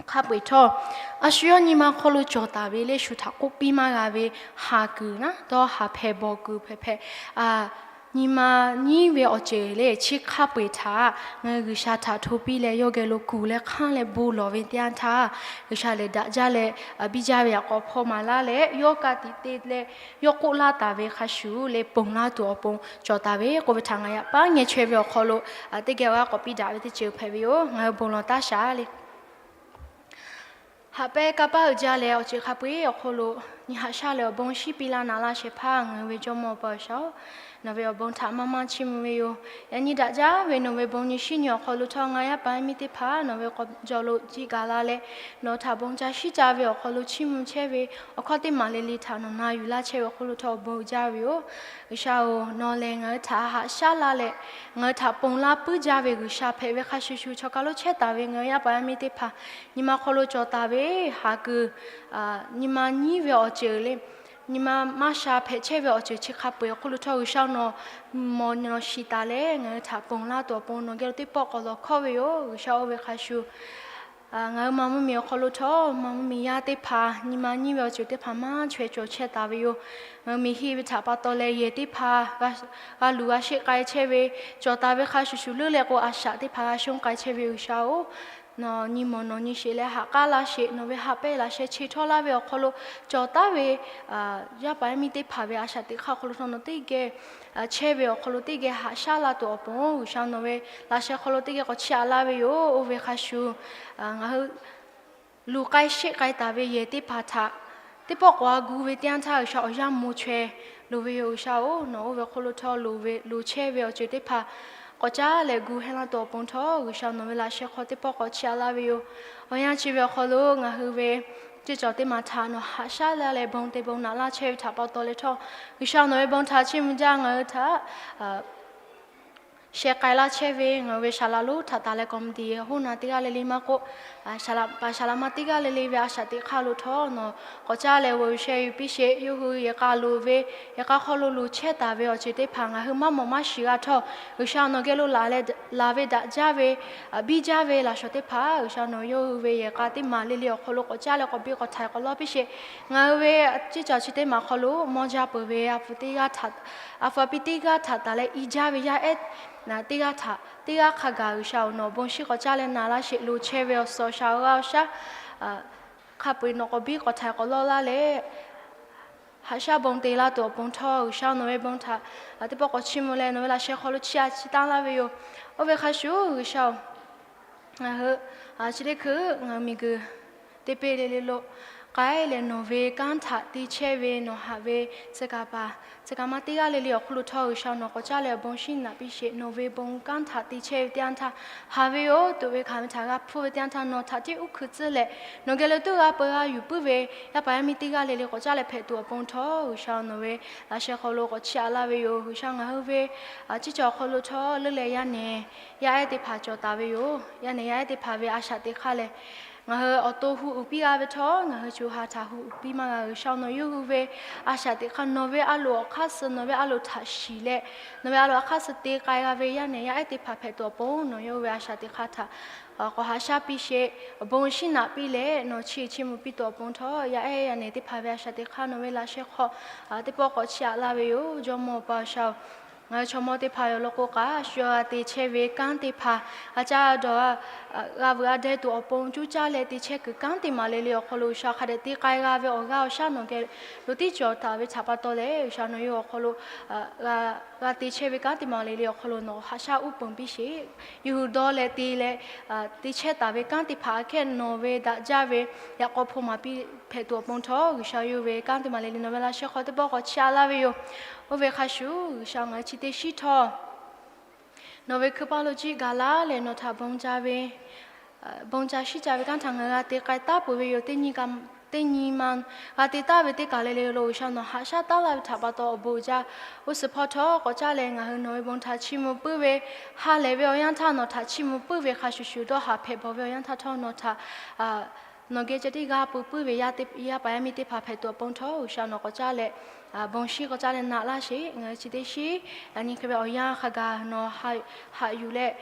hk'a peu-eˬ htawˇ, a shu yawˇ nyi ma hk'aw lo cawˬ taˍ ve le shu htaꞈ k'oˆ piˇ maˇ g'a ve haˍ kuiˬ naˉ dawˇ haˍ hpehˇ baw kuiˬ hpehꞈ hpehꞈ, nyi ma nyiˉ ve awˬ ceuˬ le chi hk'a peu-eˬ htaꞈ ngaˬ hui G'uiˬsha htaꞈ hto piˇ leh yawˇ geh lo kuˬ leh hk'anˇ leh bon lawˬ ve teˇ yanˇ htaˇ, G'uiˬsha lehˬ daꞈ jaˇ leh biˇ jaˇ ve yaꞈ k'aw hpaw maˍ laˇ leh yawˇ ka tiꞈ te leh yawˇ k'oˆ laˇ taˍ ve hk'a shuˍ le ponˬ laˇ tuˬ awˬ pon cawˬ taˍ ve k'oˆ ve htaꞈ ngaˬ yaꞈ paˉ ngeh chaweh ve awˬ hk'aw lo teˇ geh awˬ g'aˇ k'awꞈ piˇ daꞈ ve teˇ ceuˬ hpehꞈ ve yoˬ. Ngaˬ hui bon lawˬ taˇ shaˍ le. Haꞈ pehnˇ kanˇ paˆ uiˍ jaˇ leh awˬ ceuˬ hk'a peu-eˬ awˬ hk'aw lo nyi haꞈ shaˉ leh awˬ bon shiˉ piˇ laˇ naꞈ laˇ shehˍ hpaˇ ngaˬ hui ve Jawˇmawˇ pa G'uiˬsha-oˬ, nawˬ ve awˬ bon htaꞈ maˇ maˇ chiˇ mvuh ve yoˬ. Yaꞈ nyi daꞈ jaˇ ve nawˬ ve bon nyi shiˉ nyi awˬ hk'aw lo htawˇ ngaˬ yaˇ paˍ yaˇ miˇ teˇ hpaˍ nawˬ ve k'awꞈ jaw lo jiˆ gaˬ la leh, nawˬ htaꞈ bon ca shiˉ ca ve awˬ hk'aw lo chiˇ mvuh chehˇ ve awˬ hkawˇ teˇ maˬ le le htaꞈ nawˬ na yuˬ laˇ chehˇ ve awˬ hk'aw lo htawˇ awˬ bon uiˍ jaˇ ve yoˬ. G'uiˬsha-oˬ, nawˬ lehˬ ngaˬ hui htaꞈ haꞈ shaˉ laˇ leh ngaˬ hui htaꞈ ponˬ laˇ puiˉ jaˇ ve G'uiˬsha hpehꞈ ve hk'a shuˍ shuˍ, chaw kaˬ lo chehˇ taˍ ve ngaˬ hui yaˇ paˍ yaˇ miˇ teˇ hpaˍ nyi ma hk'aw lo cawˬ taˍ ve haˍ kuiˬ, nyi ma nyiˉ ve awˬ ceuˬ le, nyi ma maˇ sha hpehꞈ chehˇ ve awˬ ceuˬ chi hk'a peu-eˬ awˬ hk'oˆ lo htawˇ G'uiˬsha-oˬ, nawˬ mawˬ nawˬ shiˍ taˍ leh ngaˬ hui htaꞈ ponˬ laˇ tuˬ awˬ pon nawˬ geh lo teˇ pawˆ k'awꞈ lawˬ hkawˇ ve yoˬ. G'uiˬsha oˇ ve hk'a shuˍ ngaˬ hui ma mvuhˇmiˬ awˬ hk'aw lo htawˇ ma mvuhˇmiˬ yaˇ teˇ hpaˍ nyi ma nyiˉ ve awˬ ceuˬ teˇ hpaˍ maˇ chaweh cawˬ chehˇ taˍ ve yoˬ. Ngaˬ hui miˬ hiˆ ve htaꞈ pa taw leh yehˬ teˇ hpaˍ g'a luˬ g'a sheˆ k'ai chehˇ ve cawˬ taˍ ve hk'a shuˍ shuˍ leuˉ leh k'o, a shaꞈ teˇ hpaˍ g'a shonˇ k'ai chehˇ ve G'uiˬsha-oˬ, nawˬ nyi mawˬ nawˬ nyi sheˍ leh ha k'aˉ laˇ sheˍ. Nawˬ ve haꞈ pehnˇ laꞈ sheh chi htawˇ laˇ ve awˬ hk'aw lo cawˬ taˍ ve yaˇ paˍ yaˇ miˇ teˇ hpaˍ ve a shaꞈ teꞈ hk'aˇ awˬ hk'aw lo htawˇ nawˬ teˇ geh chehˇ ve awˬ hk'aw lo teˇ geh haꞈ shaˉ laˇ tuˬ awˬ pon G'uiˬsha nawˬ ve laꞈ sheh hk'aw lo teˇ geh k'awꞈ chiˇ aꞈ laˇ ve yoˬ. Oˇ ve hk'a shuˍ ngaˬ hui luˬ k'ai sheˆ k'ai taˍ ve yehˬ teˇ hpaˍ htaꞈ teˇ pawˆ k'awꞈ g'a gu ve teˇ yanˇ htaˇ G'uiˬsha awˬ yanˇ mvuh chaweh loˍ ve yoˬ. G'uiˬsha-oˬ, nawˬ oˇ ve hk'oˆ lo htawˇ loˍ ve loˍ chehˇ ve awˬ ceuˬ teˇ hpaˍ k'awꞈ caˉ leh gu heh laˇ tuˬ awˬ pon htawˇ G'uiˬsha nawˬ ve laꞈ sheh hk'aw teˇ pawˆ k'awꞈ chiˇ aꞈ laˇ ve yoˬ. Awˬ yanˇ chi ve awˬ hk'aw lo ngaˬ hui ve ceˇ cawˬ teˇ maˬ htaꞈ nawˬ haꞈ shaˉ laˇ leh bon te bon naꞈ laˇ chehˇ ve htaꞈ pa taw leh htawˇ, G'uiˬsha nawˬ ve bon htaꞈ chiˇ mvuh jaˇ ngaˬ hui htaꞈ Sheh k'ai laˇ chehˇ ve ngaˬ hui ve saˍ laꞈ lonˉ htaꞈ taˍ leh committee hoˉ na teˇ g'aˇ le le maˇ k'oˆ, paˍ saˍ laꞈ ma teˇ g'aˇ le le ve a shaꞈ teꞈ hk'aˇ lo htawˇ nawˬ k'awꞈ caˇ leh g'aw yuˬ sheh yuˬ piˇ sheˍ. Yawˇ hui yehˬ k'a loˍ ve, yehˬ k'a hk'aw lo loˍ chehˇ taˍ ve awˬ ceuˬ teˇ hpaˍ ngaˬ hui maˇ mawˬ maˇ shiˍ g'a htawˇ, G'uiˬsha nawˬ geh lo laˬ ve daꞈ jaˇ ve, biˇ jaˇ ve laꞈ shawnˍ teˇ hpaˍ G'uiˬsha nawˬ yawˇ hui ve yehˬ k'a teˇ maˬ le le awˬ hk'aw lo k'awꞈ caˇ leh k'awꞈ biˇ k'awꞈ htaiˍ k'awꞈ lawˇ piˇ sheˍ. Ngaˬ hui ve ceˇ caˬ chi teˇ maˬ hk'aw lo mawˇ jaˇ peuˬ ve a pu teˇ g'aˇ htaꞈ, a pu a piˇ teˇ g'aˇ htaꞈ taˍ leh i jaˇ ve yaˇ ehˉ teˇ g'aˇ htaꞈ teˇ g'aˇ hk'a gaˬ G'uiˬsha-oˬ, nawˬ bon shinˉ k'awꞈ caˇ leh naˍ laˇ sheˍ. Loˍ chehˇ ve awˬ suhˍ awˬ shaˍ awˬ g'aˇ awˬ shaˉ hk'a peu-eˬ nawˬ k'awꞈ biˇ k'awꞈ htaiˍ k'awꞈ lawˇ laˇ leh, haꞈ shaˉ bon te laˇ tuˬ awˬ pon htawˇ G'uiˬsha nawˬ ve bon htaꞈ teˇ pawˆ k'awꞈ chiˇ mvuh leh nawˬ ve laꞈ sheh hk'aw lo chiˇ a chiˇ taˉ laˇ ve yoˬ. Oˇ ve hk'a shuˍ G'uiˬsha-oˬ, ngaˬ hui chi teˇ hkui ngaˬ hui miˬguiˬ teˇ peˇ le le lo k'ai leh nawˬ ve kanˉ htaꞈ te chehˇ ve nawˬ haꞈ ve tcuh kaˍ paˍ tcuh kaˍ ma teˇ g'aˇ le le awˬ hk'aw lo htawˇ G'uiˬsha nawˬ k'awꞈ caˇ leh awˬ bon shinˉ naꞈ piˇ sheˍ. Nawˬ ve bon kanˉ htaꞈ te chehˇ ve teˇ yanˇ htaˇ haˍ ve yoˬ. Tuꞈ ve hkanˍ ve htaꞈ g'a hpfuhˇ ve teˇ yanˇ htaˇ nawˬ htaꞈ tiˉ uˉ hkui tcuhˇ leh nawˬ geh lo tuˉ g'a peu g'a yuˬ puiˉ ve yaˇ paˍ yaˇ miˇ teˇ g'aˇ le le k'awꞈ caˇ leh hpehꞈ tuˬ awˬ pon htawˇ G'uiˬsha nawˬ ve laꞈ sheh hk'aw lo k'awꞈ chiˇ a laˇ ve yoˬ. G'uiˬsha ngaˬ hui ve ceˇ caˬ awˬ hk'aw lo htawˇ leuˉ leh yaˇ nehˬ yaˇ ehˉ teˇ hpaˍ cawˬ taˍ ve yoˬ. Yaˇ nehˬ yaˇ ehˉ teˇ hpaˍ ve a shaꞈ teꞈ hk'aˇ lehˬ, ngaˬ hui awˬ to hu uiˍ piˇ g'a ve htawˇ ngaˬ hui co ha htaꞈ hu uiˍ piˇ maˇ g'a. G'uiˬsha nawˬ yawˇ hui ve a shaꞈ teꞈ hk'aˇ nawˬ ve a loˍ awˬ hk'aˇ suh nawˬ ve a loˍ htaꞈ shiˍ leh nawˬ ve a loˍ awˬ hk'aˇ suh te k'ai g'a ve yaˇ nehˬ yaˇ ehˉ teˇ hpaˍ hpehꞈ tuˬ awˬ pon nawˬ yawˇ hui ve a shaꞈ teꞈ hk'aˇ htaꞈ k'awꞈ haꞈ shaˉ piˇ sheˍ. Awˬ bon shinˉ naꞈ piˇ leh nawˬ chiˇ chiˇ mvuh piˇ tuˬ awˬ pon htawˇ yaˇ ehˉ yaˇ nehˬ teˇ hpaˍ ve a shaꞈ teꞈ hk'aˇ nawˬ ve laꞈ sheh hk'aw teˇ pawˆ k'awꞈ chiˇ a laˇ ve yoˬ. Jawˇmawˇ Awˬ pa G'uiˬsha-oˬ, ngaˬ hui chaw mawˇ teˇ hpaˍ ve awˬ lawn k'o k'aꞈ shu g'a te chehˇ ve kanˉ teˇ hpaˍ g'a caˇ dawˬ g'a veuꞈ g'a deh tuˬ awˬ pon cuˇ caˇ leh te chehˇ kuiˬ kanˉ teˇ maˬ le le awˬ hk'aw lo G'uiˬsha hk'a dehꞈ te k'ai g'a ve awˬ g'aˇ awˬ shaˉ nawˬ geh lo tiˉ cawˬ taˍ ve htaꞈ pa taw leh G'uiˬsha nawˬ yawˇ awˬ hk'aw lo g'a te chehˇ ve kanˉ teˇ maˬ le le awˬ hk'aw lo nawˬ haꞈ shaˉ uˉ peunˍ piˇ sheˍ. Yawˇ hui dawˇ leh te leh te chehˇ taˍ ve kanˉ teˇ hpaˍ aꞈ kehˉ nawˬ ve daꞈ jaˇ ve yaꞈ k'aw hpu maˍ piˇ hpehꞈ tuˬ awˬ pon htawˇ G'uiˬsha yawˇ hui ve kanˉ teˇ maˬ le le nawˬ ve laꞈ sheh hk'aw teˇ pawˆ k'awꞈ chiˇ a laˇ ve yoˬ. Oˇ ve hk'a shuˍ G'uiˬsha ngaˬ hui chi teˇ shiˉ htawˇ nawˬ ve hkui paˇ lo jiˆ gaˬ laˇ leh nawˬ htaꞈ bon ca ve, bon ca shiˉ ca ve kanˉ htaꞈ ngaˬ hui g'a te k'ai taˉ peuˬ ve yoˬ. Teˇ nyi ma g'a te taˉ ve teˇ kaˬ le le lo G'uiˬsha nawˬ haꞈ shaˉ taˉ laˇ ve htaꞈ pa taw awˬ bon uiˍ jaˇ. G'uˇ suhˍ hpawˇ htawˇ k'awꞈ caˇ leh ngaˬ hui nawˬ ve bon htaꞈ chiˇ mvuh puiˉ ve, ha lehˬ ve awˬ yanˇ htaˇ nawˬ htaꞈ chiˇ mvuh puiˉ ve hk'a shuˍ shuˍ dawˇ haꞈ hpehꞈ bawˬ ve awˬ yanˇ htaˇ htawˇ nawˬ htaꞈ nawˬ geh ceh tiˉ g'a pui puiˉ ve yaˇ paˍ yaˇ miˇ teˇ hpaˍ hpehꞈ tuˬ awˬ pon htawˇ G'uiˬsha nawˬ k'awꞈ caˇ leh bon shinˉ k'awꞈ caˇ leh naꞈ laˇ sheˍ. Ngaˬ hui chi teˇ shiˉ yaꞈ nyi hk'e ve awˬ yanˇ hk'a gaˬ nawˬ haꞈ yuˬ leh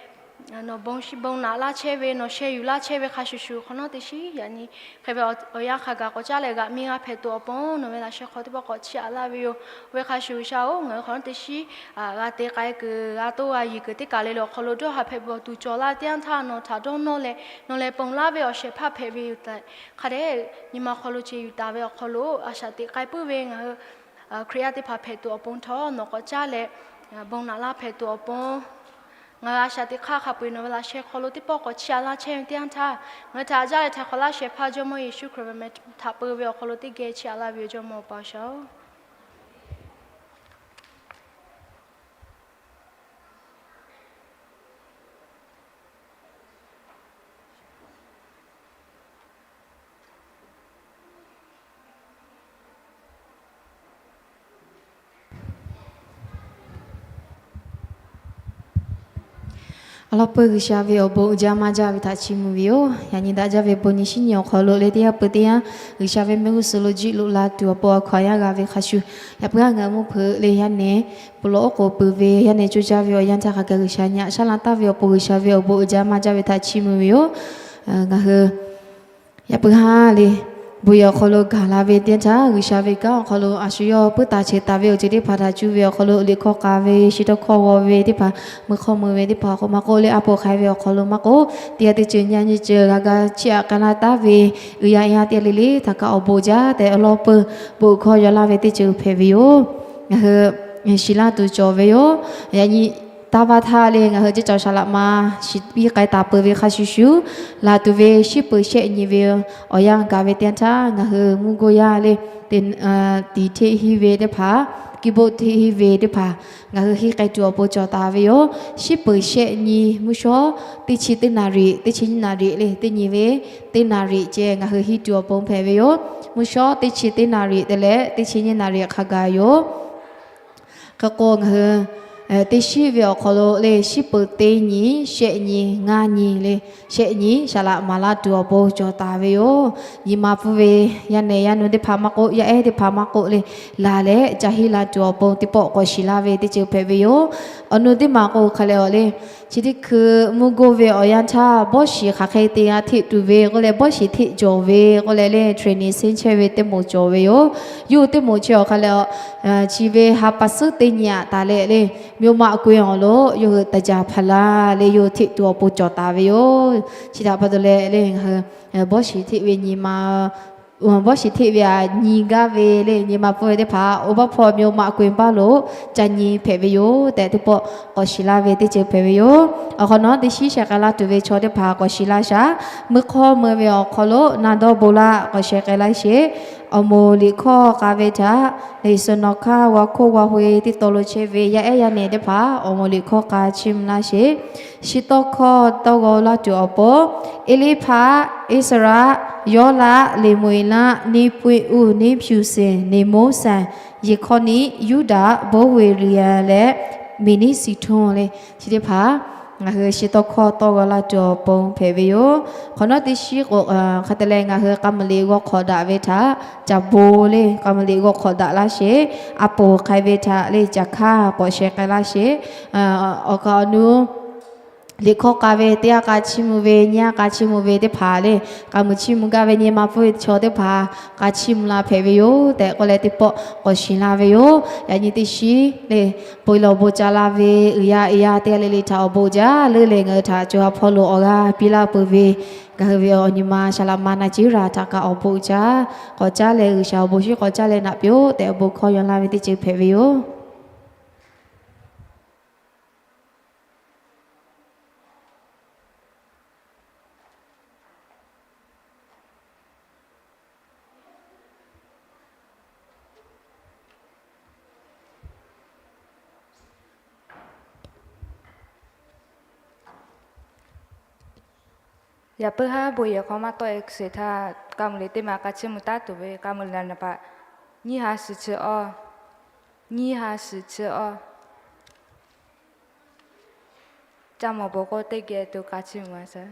nawˬ bon shinˉ bon naꞈ laˇ chehˇ ve, nawˬ sheh yuˬ laˇ chehˇ ve hk'a shuˍ shuˍ hk'awꞈ nawˉ teˇ shiˉ yaꞈ nyi hk'e ve awˬ yanˇ hk'a gaˬ k'awꞈ caˇ leh g'aꞈ miˇ g'a hpehꞈ tuˬ awˬ pon nawˬ ve laꞈ sheh hk'aw teˇ pawˆ k'awꞈ chiˇ a laˇ ve yoˬ. Oˇ ve hk'a shuˍ G'uiˬsha-oˬ, ngaˬ hui hk'awꞈ nawˉ teˇ shiˉ g'a te k'ai kuiˬ, g'a toˇ g'a yiˬ kuiˬ teˇ kaˬ le le awˬ hk'aw lo dawˇ haꞈ hpehꞈ bawˬ tuˬ cawˬ laˇ ve teˇ yanˇ htaˇ nawˬ htaꞈ dawˇ nawˇ leh nawˬ lehˬ ponˬ laˇ ve awˬ shehˍ hpaˇ hpehꞈ ve yoˬ tehꞈ hk'a dehꞈ nyi ma hk'aw lo ce yuˬ taˍ ve awˬ hk'aw lo a shaꞈ teꞈ k'ai puiˉ ve ngaˬ hui Hkriꞈ yaˇ teˇ hpaˍ hpehꞈ tuˬ awˬ pon htawˇ nawˬ k'awꞈ caˇ leh bon naꞈ laˇ hpehꞈ tuˬ awˬ pon ngaˬ hui a shaꞈ teꞈ hk'aˇ hk'a peu-eˬ nawˬ ve laꞈ sheh hk'aw lo teˇ pawˆ k'awꞈ chiˇ a laˇ chehˇ ve teˇ yanˇ htaˇ ngaˬ hui htaꞈ jaˇ leh htaiˍ hk'awꞈ laˇ shehˍ hpaˇ Jawˇmawˇ Yeˍsuˆ Hkriꞈ ve meh htaꞈ peu ve awˬ hk'aw lo teˇ geh chiˇ a laˇ ve yoˬ. Jawˇmawˇ Awˬ pa G'uiˬsha-oˬ, awˬ lawn peuˬ G'uiˬsha ve awˬ bon uiˍ jaˇ maˇ jaˇ ve htaꞈ chiˇ mvuh ve yoˬ. Yaꞈ nyi daꞈ jaˇ ve bon nyi shinˉ nyi awˬ hk'aw lo leh teˇ yanˇ peuˬ teˇ yanˇ G'uiˬsha ve mehˆ g'uˇ suhˍ lo jiˆ loꞈ la tuˬ awˬ pon awˬ hkawꞈ yaˇ g'a ve hk'a shuˍ, yaꞈ puiˉ a ngaˬ hui mvuhˇ hpeuꞈ leh yaˇ nehˬ pon lawˬ oˉ k'oˍ peuˬ ve yaˇ nehˬ coˇ caˇ ve awˬ yanˇ htaˇ hk'a gaˬ G'uiˬsha nyi a shaˉ la taˍ ve awˬ pon G'uiˬsha ve awˬ bon uiˍ jaˇ maˇ jaˇ ve htaꞈ chiˇ mvuh ve yoˬ. Ngaˬ hui yaꞈ puiˉ ha leh bon yehˬ awˬ hk'aw lo gaˬ la ve teˇ yanˇ htaˇ G'uiˬsha ve kanˉ awˬ hk'aw lo a shu yawˇ puiˉ taˍ chehˇ taˍ ve awˬ ceuˬ teˇ hpaˍ htaꞈ cuˇ ve awˬ hk'aw lo liꞈ hkawˇ k'a ve, shi tawˇ hkawˇ g'aw ve teˇ hpaˍ, meuˇ hkawˇ meuˇ ve teˇ hpaˍ k'o maˇ k'oˆ leh a poˍ hk'ai ve awˬ hk'aw lo maˇ k'oˆ, teˇ g'aˇ teˇ ceuˬ nyi nyi ceuˬ g'a ga chiˇ aꞈ k'ai laˇ taˍ ve uiˍ yaˇ yaˇ teˇ g'aˇ le le htaꞈ kaꞈ awˬ bon jaˇ tehꞈ awˬ lawn peuˬ bon hkawˇ yaw laˇ ve teˇ ceuˬ hpehꞈ ve yoˬ. Ngaˬ hui shiˍ laˇ tuˬ cawˬ ve yoˬ. Yaꞈ nyi taˇ vaˇ htaˇ leh ngaˬ hui ceˇ cawˬ shaˍ laꞈ ma shiˍ piˇ k'ai taˍ peuˬ ve hk'a shuˍ shuˍ, laˬ tuˬ ve shiˉ peuˬ shehˆ nyi ve awˬ yanˇ gaˬ ve teˇ yanˇ htaˇ ngaˬ hui mvuhˇ goˇ yaˇ leh tiˍ hteˆ hiˇ ve teˇ hpaˍ, kiˇ boˆ hteˆ hiˇ ve teˇ hpaˍ ngaˬ hui henˇ k'ai tuˬ awˬ pon cawˬ taˍ ve yoˬ. Shiˉ peuˬ shehˆ nyi mvuhˇ shawˉ teˇ chi teˇ naˍ riˍ, teˇ chi nyiˇ naˍ riˍ leh teˇ nyi ve teˇ naˍ riˍ ceh ngaˬ hui henˇ tuˬ awˬ pon hpehꞈ ve yoˬ. Mvuhˇ shawˉ teˇ chi teˇ naˍ riˍ te leh teˇ chi nyiˇ naˍ riˍ hk'a gaˬ yoˬ. Hk'e k'o ngaˬ hui Teˇ shiˉ ve awˬ hk'aw lo le, shiˉ peuˍ teˇ nyi, shehˆ nyi, ngaˇ nyi le, shehˆ nyi saˍ laꞈ maˍ laˇ tuˬ awˬ pon cawˬ taˍ ve yoˬ. Nyi ma pfuhˇ ve yaˇ nehˬ yaˇ nu teˇ hpaˍ maˇ k'oˆ, yaˇ ehˉ teˇ hpaˍ maˇ k'oˆ le, laˬ leh ca hiˆ la tuˬ awˬ pon teˇ pawˆ k'awꞈ shiˍ laˇ ve teˇ ceuˬ hpehꞈ ve yoˬ. Awˬ nu teˇ maˬ k'o hk'a leh awˬ le, chi teˇ hkui mvuhˇ goˇ ve awˬ yanˇ htaˇ bawˇ shiˍ hk'aˬ hk'e te g'a hteˆ tuˬ ve k'oˆ leh, bawˇ shiˍ hteˆ cawˬ ve k'oˆ leh le, training ဆင်း chehˇ ve teˇ moˍ cawˬ ve yoˬ. Yawˇ hui teˇ moˍ chi awˬ hk'a leh, chi ve ha pa suhˉ teˇ nyi aꞈ taˍ leh le, မြို့မကွင်း awˬ lo yawˇ hui taˍ jaˍ hpaˍ laˇ le, yawˇ hui hteˆ tuˬ awˬ pon cawˬ taˍ ve yoˬ. Chi htaꞈ pa taw leh le, ngaˬ hui bawˇ shiˍ hteˆ ve nyi ma bawˇ shiˍ hteˆ ve aꞈ nyi gaˇ ve le, nyi ma pfuhˇ ve teˇ hpaˍ မြို့မကွင်း baˆ lo ca nyi hpehꞈ ve yoˬ tehꞈ, teˇ pawˆ k'awꞈ shiˍ laˇ ve teˇ ceuˬ hpehꞈ ve yoˬ. Awˬ hk'awꞈ nawˉ teˇ shiˉ sheh k'ai laˇ tuˬ ve chaw teˇ hpaˍ k'awꞈ shiˍ laˇ shaˍ. Meuˇ hk'awˇ meuˇ ve awˬ hk'aw lo na dawˇ bon laˇ k'awꞈ sheh k'ai laˇ sheˍ. Awˬ moˍ liꞈ hkawˇ k'a ve htaꞈ le, suhˍ nawˬ hkaˇ g'a hk'oˆ g'a hk'oˆ ve teˇ taw lo chehˇ ve yaˇ ehˉ yaˇ nehˬ teˇ hpaˍ awˬ moˍ liꞈ hkawˇ k'a chiˇ mvuh laˇ sheˍ. Chi tawˇ hkawˇ tawˇ g'aw laˇ tuˬ awˬ pon, Eˇliˇhpaˆ, Iˉsaˍreˍlaˆ, Yawˇlaˆ, Leˍmoˍeˍlaˆ, Neˇpuˆeˇuˆ, Neˇpyuˍseˍ, Neˍmoˉseˍ, Yeˍhkawˇniˆ, Yuˇdaꞈ, Boˇweˍreˍlaˆ leh Meˍniˇsiˍhtonˇ le, chi teˇ hpaˍ ngaˬ hui chi tawˇ hkawˇ tawˇ g'aw laˇ tuˬ awˬ pon hpehꞈ ve yoˬ. Hk'awꞈ nawˉ teˇ shiˉ k'o, hk'a te leh ngaˬ hui k'a muiˬ liꞈ g'aw hk'awꞈ daꞈ ve htaꞈ caˍ bon le, k'a muiˬ liꞈ g'aw hk'awꞈ daꞈ laˇ sheˍ. A poˍ hk'ai ve htaꞈ le caˍ hkaˇ k'awꞈ sheh k'ai laˇ sheˍ. Awˬ kaˍ awˬ nu liꞈ hkawˇ k'a ve teˇ g'aˇ k'a chiˇ mvuh ve, nyiˇ g'aˇ k'a chiˇ mvuh ve teˇ hpaˍ le, k'a muiˬ chiˇ mvuh gaˇ ve nyi ma pfuhˇ ve chaw teˇ hpaˍ k'a chiˇ mvuh la hpehꞈ ve yoˬ tehꞈ k'oˆ leh, teˇ pawˆ k'awꞈ shiˍ laˇ ve yoˬ. Yaꞈ nyi teˇ shiˉ le, bon lawˬ bon ca la ve uiˍ yaˇ uiˍ yaˇ teˇ g'aˇ le le htaꞈ awˬ bon jaˇ leuˉ leh, ngaˬ hui htaꞈ co ha hpawˇ lo awˬ g'aˇ piˇ laˇ peuˬ ve, ngaˬ hui ve awˬ nyi ma saˍ laꞈ ma na ciˉ raˬ htaꞈ kaꞈ awˬ bon uiˍ jaˇ. K'awꞈ caˉ leh G'uiˬsha awˬ bon shinˉ k'awꞈ caˉ leh naꞈ piˇ-oˆ tehꞈ awˬ bon hkawˇ yaw laˇ ve teˇ ceuˬ hpehꞈ ve yoˬ. Yaꞈ puiˉ haˉ bon yehˬ hk'aw maˇ tawˆ e sheˍ htaˇ, k'a muiˬ liꞈ teˇ ma k'a chiˇ mvuh taˉ tuˬ ve, k'a muiˬ liꞈ naˍ baꞈ nyiˇ ha suhˍ chi awˇ, nyiˇ ha suhˍ chi awˇ, ca mawˬ bon k'o teˇ geh tuˬ k'a chiˇ mvuh a shaˍ.